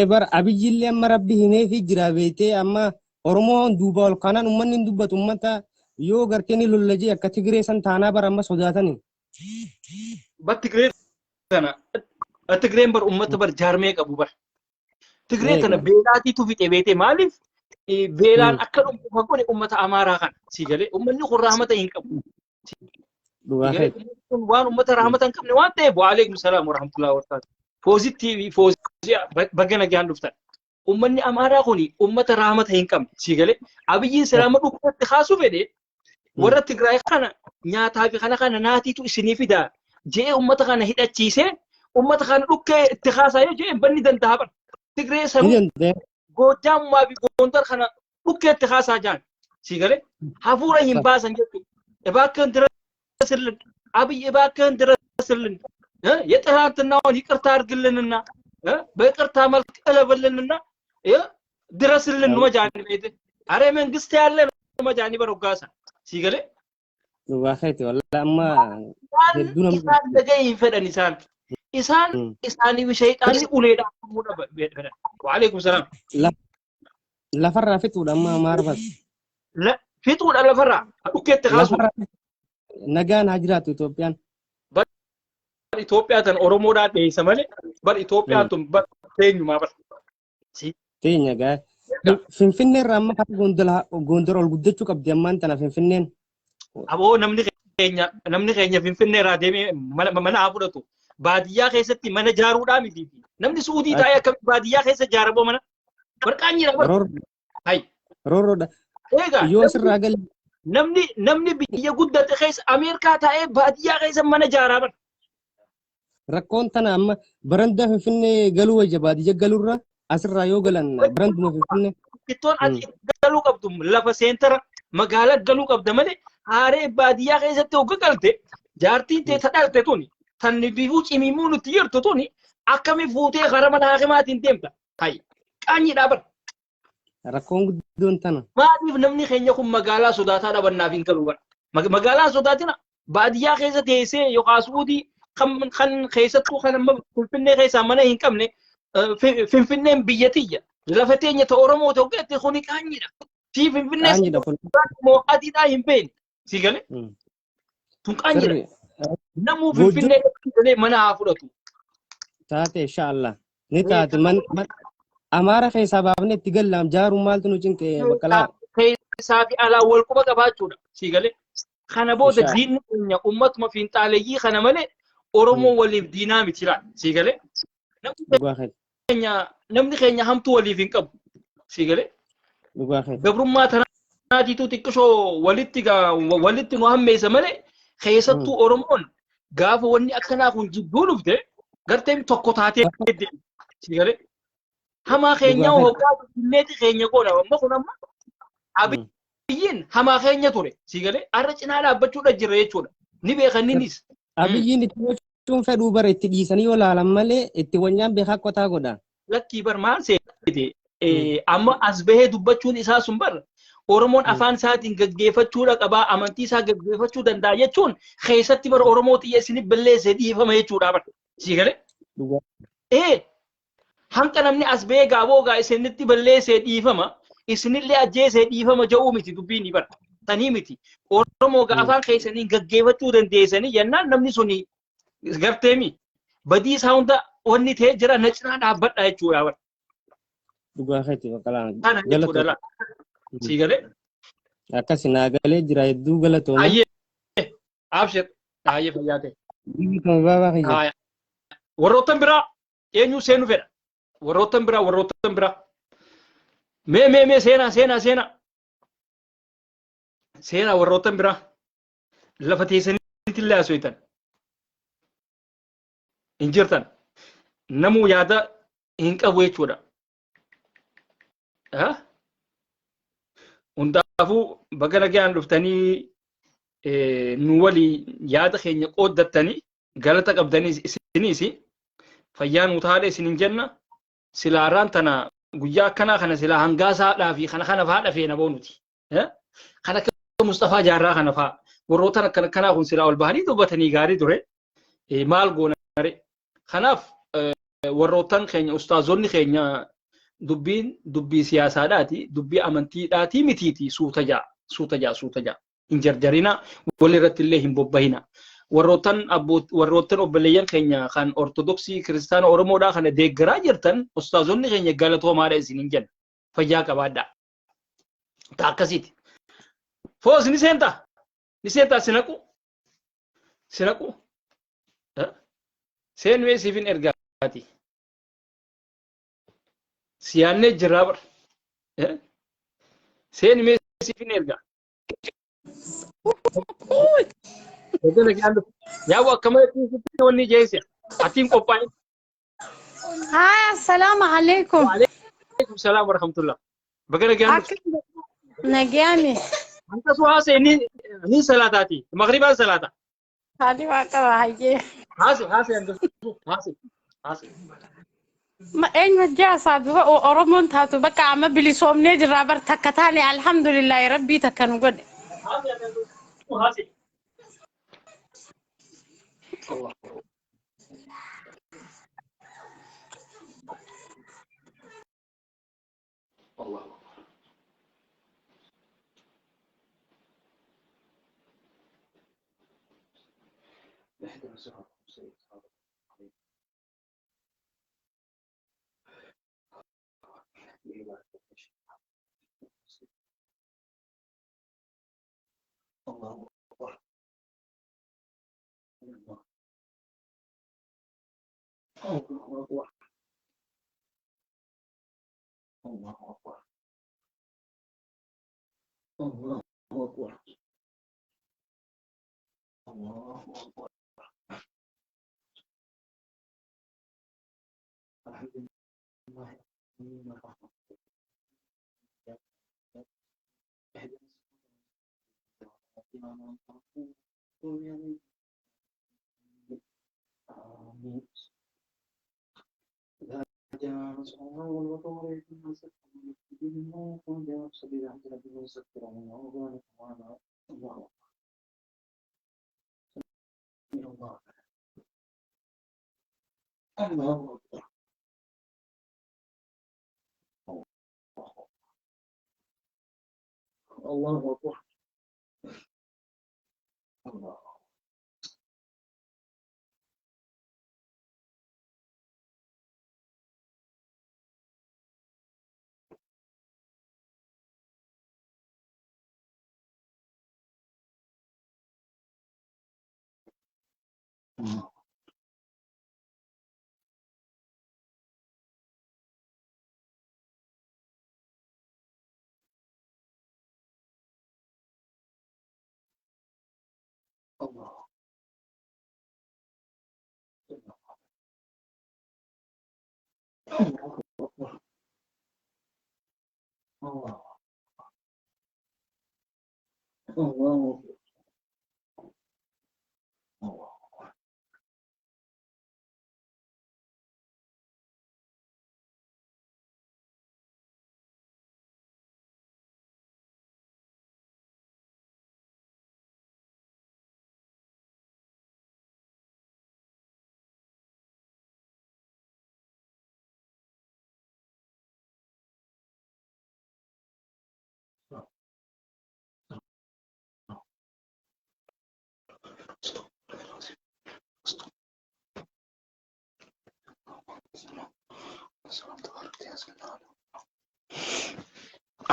Bara Abiyyillee amma Rabbi himeefii jira beektee amma Oromoon duuba ol kanaan uummanni hin dubbatu uummata yoo gartee ni lolla jee akka Tigree san taanaa bara amma sodaatani. Bar Tigree tana Tigreen bar uummata bar jaarmee qabu bar. Tigree tana beelaatiitu fixe beetee maaliif beelaan akka dhumu kan godhe uummata Amaaraa kana si galee uummanni kun rahmata hin qabu. Dhugaa Galee keeti. uummanni kun waan uummata rahmata hin qabne waan ta'eef waalaikum salaam warahmatullahi wabarakatuh. Poozitiivii foozii baga nagaan dhuftan. Uummanni Amaaraa kun uummata rahmata hin qabne si galee Abiyyiin silaama dhukkubatti kaasuu fedhe warra Tigraay kana nyaataa fi kana kana naatiitu isinii fida je'ee uummata kana hidhachiisee uummata kana dhukkee itti kaasaa yoo je'e banni danda'a bara. Tigree Ni sanuu danda'a. Goojjaamumaa fi Gondar kana dhukkee itti kaasaa jaan. Si galee hafuura hin baasan jechuudha. እባክህን ድረስልን አብይ እባክህን ድረስልን የትናንትናውን ይቅርታ አድርግልንና በይቅርታ መልክ እለብልንና ድረስልን ወጃኒ ቤት አረ መንግስት ያለ ነው መጃኒ በሮጋሳ ሲገለ Dhugaa keeti wallahi amma hedduu nama isaan dhagaye fedhan isaan isaan isaanii shayxaanni uleedhaan fuudha fedhan. Waalaikum salaam. Lafarraa fixuudha amma maarfas. Fixuudha lafarraa dhukkeetti kaasuudha. Lafarraa nagaan haa jiraattu Itoophiyaan. Bar Itoophiyaa tan Oromoodhaan dheessa malee bar Itoophiyaan tun bar teenyumaa bar. Teenya gaa. Finfinnee irraa amma karaa Gondar ol guddachuu qabdi ammaan tana Finfinneen. Aboo namni keenya Finfinnee irraa deemee mana haa fudhatu. Baadiyyaa keessatti mana jaaruudhaa miti. Namni Suudii taa'ee akkamitti baadiyyaa keessa jaaraboo mana? Barqaanyiidha bar. Hay. Roorroodha. Egaa Yoo sirraa galee namni biyya guddate keessa Ameerikaa taa'ee baadiyyaa keessa mana jaaraa bar. Rakkoon tana amma barandaa Finfinnee galuu wayya baadiyyaa galuurra asirraa yoo galan baranduma Finfinnee. Ittoon ati galuu qabdu lafa seentara magaalaa galuu qabda malee haaree baadiyyaa keessatti hogga galte jaartiin tee ta dhalte tuni tan bifuu cimimuu nutti jirtu tuni. Akkami fuutee karaa mana haakimaatiin deemta? Hayi. Qaanyiidhaa bara. Rakkoon guddoon tana. Maaliif namni keenya kun magaalaa sodaataa dhabannaaf hin galu bara. Magaalaa sodaatina baadiyyaa keessa teessee yookaan suudii kan keessattuu kan amma Finfinnee keessaa mana hin qabne Finfinneen biyya tiyya. Lafa teenya ta Oromoo ta'u keessatti kuni qaanyiidha. Sii Finfinnee Qaanyiidha kun. moo adiidhaa hin beekne. Sii galee tun qaanyiidha. Sirri. Namuu Goojjoo Finfinnee galee mana haa fudhatu. Taate inshaallah. Ni taate man Amaara keessaa baafnee itti gallaam jaaruun maaltu nu cinqe baqqalaa. Keessaa fi alaa wal quba qabaachuudha. Sii galee. Kana booda Inshallah. diinni keenya ummatuma fiinxaaleeyyii kana malee Oromoo waliif diinaa miti laal. Sii galee. Namni Dhugaa keeti. keenya namni keenya hamtuu waliif hin qabu. Sii galee. Dhugaa keeti. Gabrummaa tanaatiitu xiqqishoo walitti walitti nu hammeessa malee keessattuu Oromoon gaafa wanni akkanaa kun jidduu dhufte garteen tokko taatee deemti. Sii galee. Hamaa keenya Dhugaa keeti. hoggaa finfinneeti keenya goona. Amma kun amma Abiyyiin hamaa keenya ture. Sii galee har'a cinaa dhaabbachuudha jira jechuudha. Ni beekan innis. Abiyyiin itti gochuun fedhuu bara itti dhiisanii yoo laalan malee itti wanyaan beekaa qotaa godha. Lakkii bar maal seete amma as bahee dubbachuun isaa sun bar Oromoon afaan isaatiin gaggeeffachuudha qabaa amantii isaa gaggeeffachuu danda'a jechuun keessatti bar Oromoo xiyya isinif balleesse dhiifama jechuudha bar. Sii galee? Dhugaa. Hanqa namni as bahee gaaboo gaa isinitti balleessee dhiifama isinillee ajjeesee dhiifama ja'uu miti dubbiin bar sanii miti. Oromoo gaa afaan keessaniin gaggeeffachuu dandeessanii jennaan namni suni garteemi badii isaa hunda wanni ta'ee jira na cinaa dhaabbadha jechuudha bar. Dhugaa keeti baqqalaa. Kana jechuudha Galatoomi. laa. Sii galee? Akkasi naa galee jira hedduu galatooma. Ayyee abshir ayyee fayyaa ta'e. Galatooma baabaa kiyya. Haaya. Warroottan biraa eenyu seenu fedha? Warroottan biraa warroottan biraa. Mee mee mee seenaa seenaa seenaa. Seenaa warroottan biraa. Lafa teessanitti illee haasoftan. Hin jirtan. Namuu yaada hin qabu jechuudha. Hundaafuu baga nagaan dhuftanii nu walii yaada keenya qooddattanii galata qabdanii isiniis fayyaa nuu taadha isinin jenna. Silaa irraan tana guyyaa akkanaa kana silaa hangaasaadhaa fi kana kana fa'aa dhafee na boonuti. Kan akka Mustafaa Jaarraa kana fa'aa warroota akkana akkanaa kun silaa ol bahanii dubbatanii gaarii ture. Maal goona ree? Kanaaf warroottan keenya ustaazonni keenya dubbiin dubbii siyaasaadhaati dubbii amantiidhaati mitiiti suuta ja'a suuta ja'a suuta ja'a hin jarjarina wal irratti illee hin bobbahina. Warroottan warroottan obboleeyyan keenya kan ortodoksii kiristaana Oromoodhaa kana deeggaraa jirtan ustaazonni keenya galatoomaadha isiniin jenna. Fayyaa qabaadhaa. Ta akkasiiti. Foos ni seentaa? Ni seentaa si naqu? Si naqu? Seenuu siif hin ergaati. Si yaannee jirraa bar. Seenuu siif hin ergaa. Yaa'u akkama sitti wanni jeesse. Atiin qophaa'in. Haa, assalaamu alaikum. Waalaikum salaam warahmatullah. Baga nagaan dhufte. Akka nagaame. Hanga su haasa'e ni ni salaataati. Maghribaan salaata. Haali waa qaba hayyee. Haase haase hanga su haase haase. Ma eenyu jaasaa duba Oromoon taatu bakka amma bilisoomnee jirraa bar takka taane alhamdulillahi rabbii takka nu godhe. Haase hanga su haase. Allah. Allah. الله أكبر الله أكبر الله أكبر الله أكبر الله أكبر الحمد لله آمين.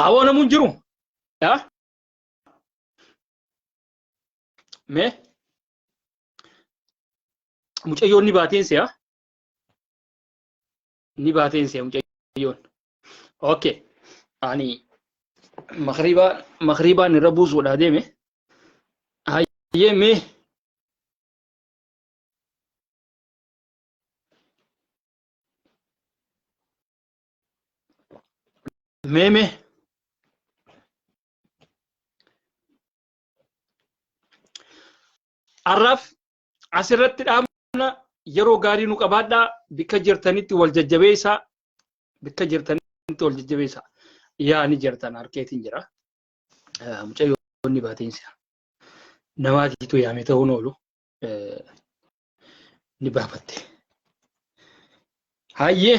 Awoo namuun jiru. Yaa? Mee? Mucayyoon ni baateen si'a. Ni baateen si'a mucayyoon. Okay. Ani makriibaan irra buusuudhaa deeme. Hayyee mee mee mee Har'aaf asirratti dhaabna yeroo gaarii nu qabaadhaa bikka jirtanitti wal jajjabeessaa bikka jirtanitti wal jajjabeessaa yaa ni jirtan harkeetiin jira mucayyoon ni baateensa namaatiitu yaame ta'uun oolu ni baafatte. Hayyee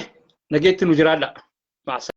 nageetti nu jiraadha. Maasa.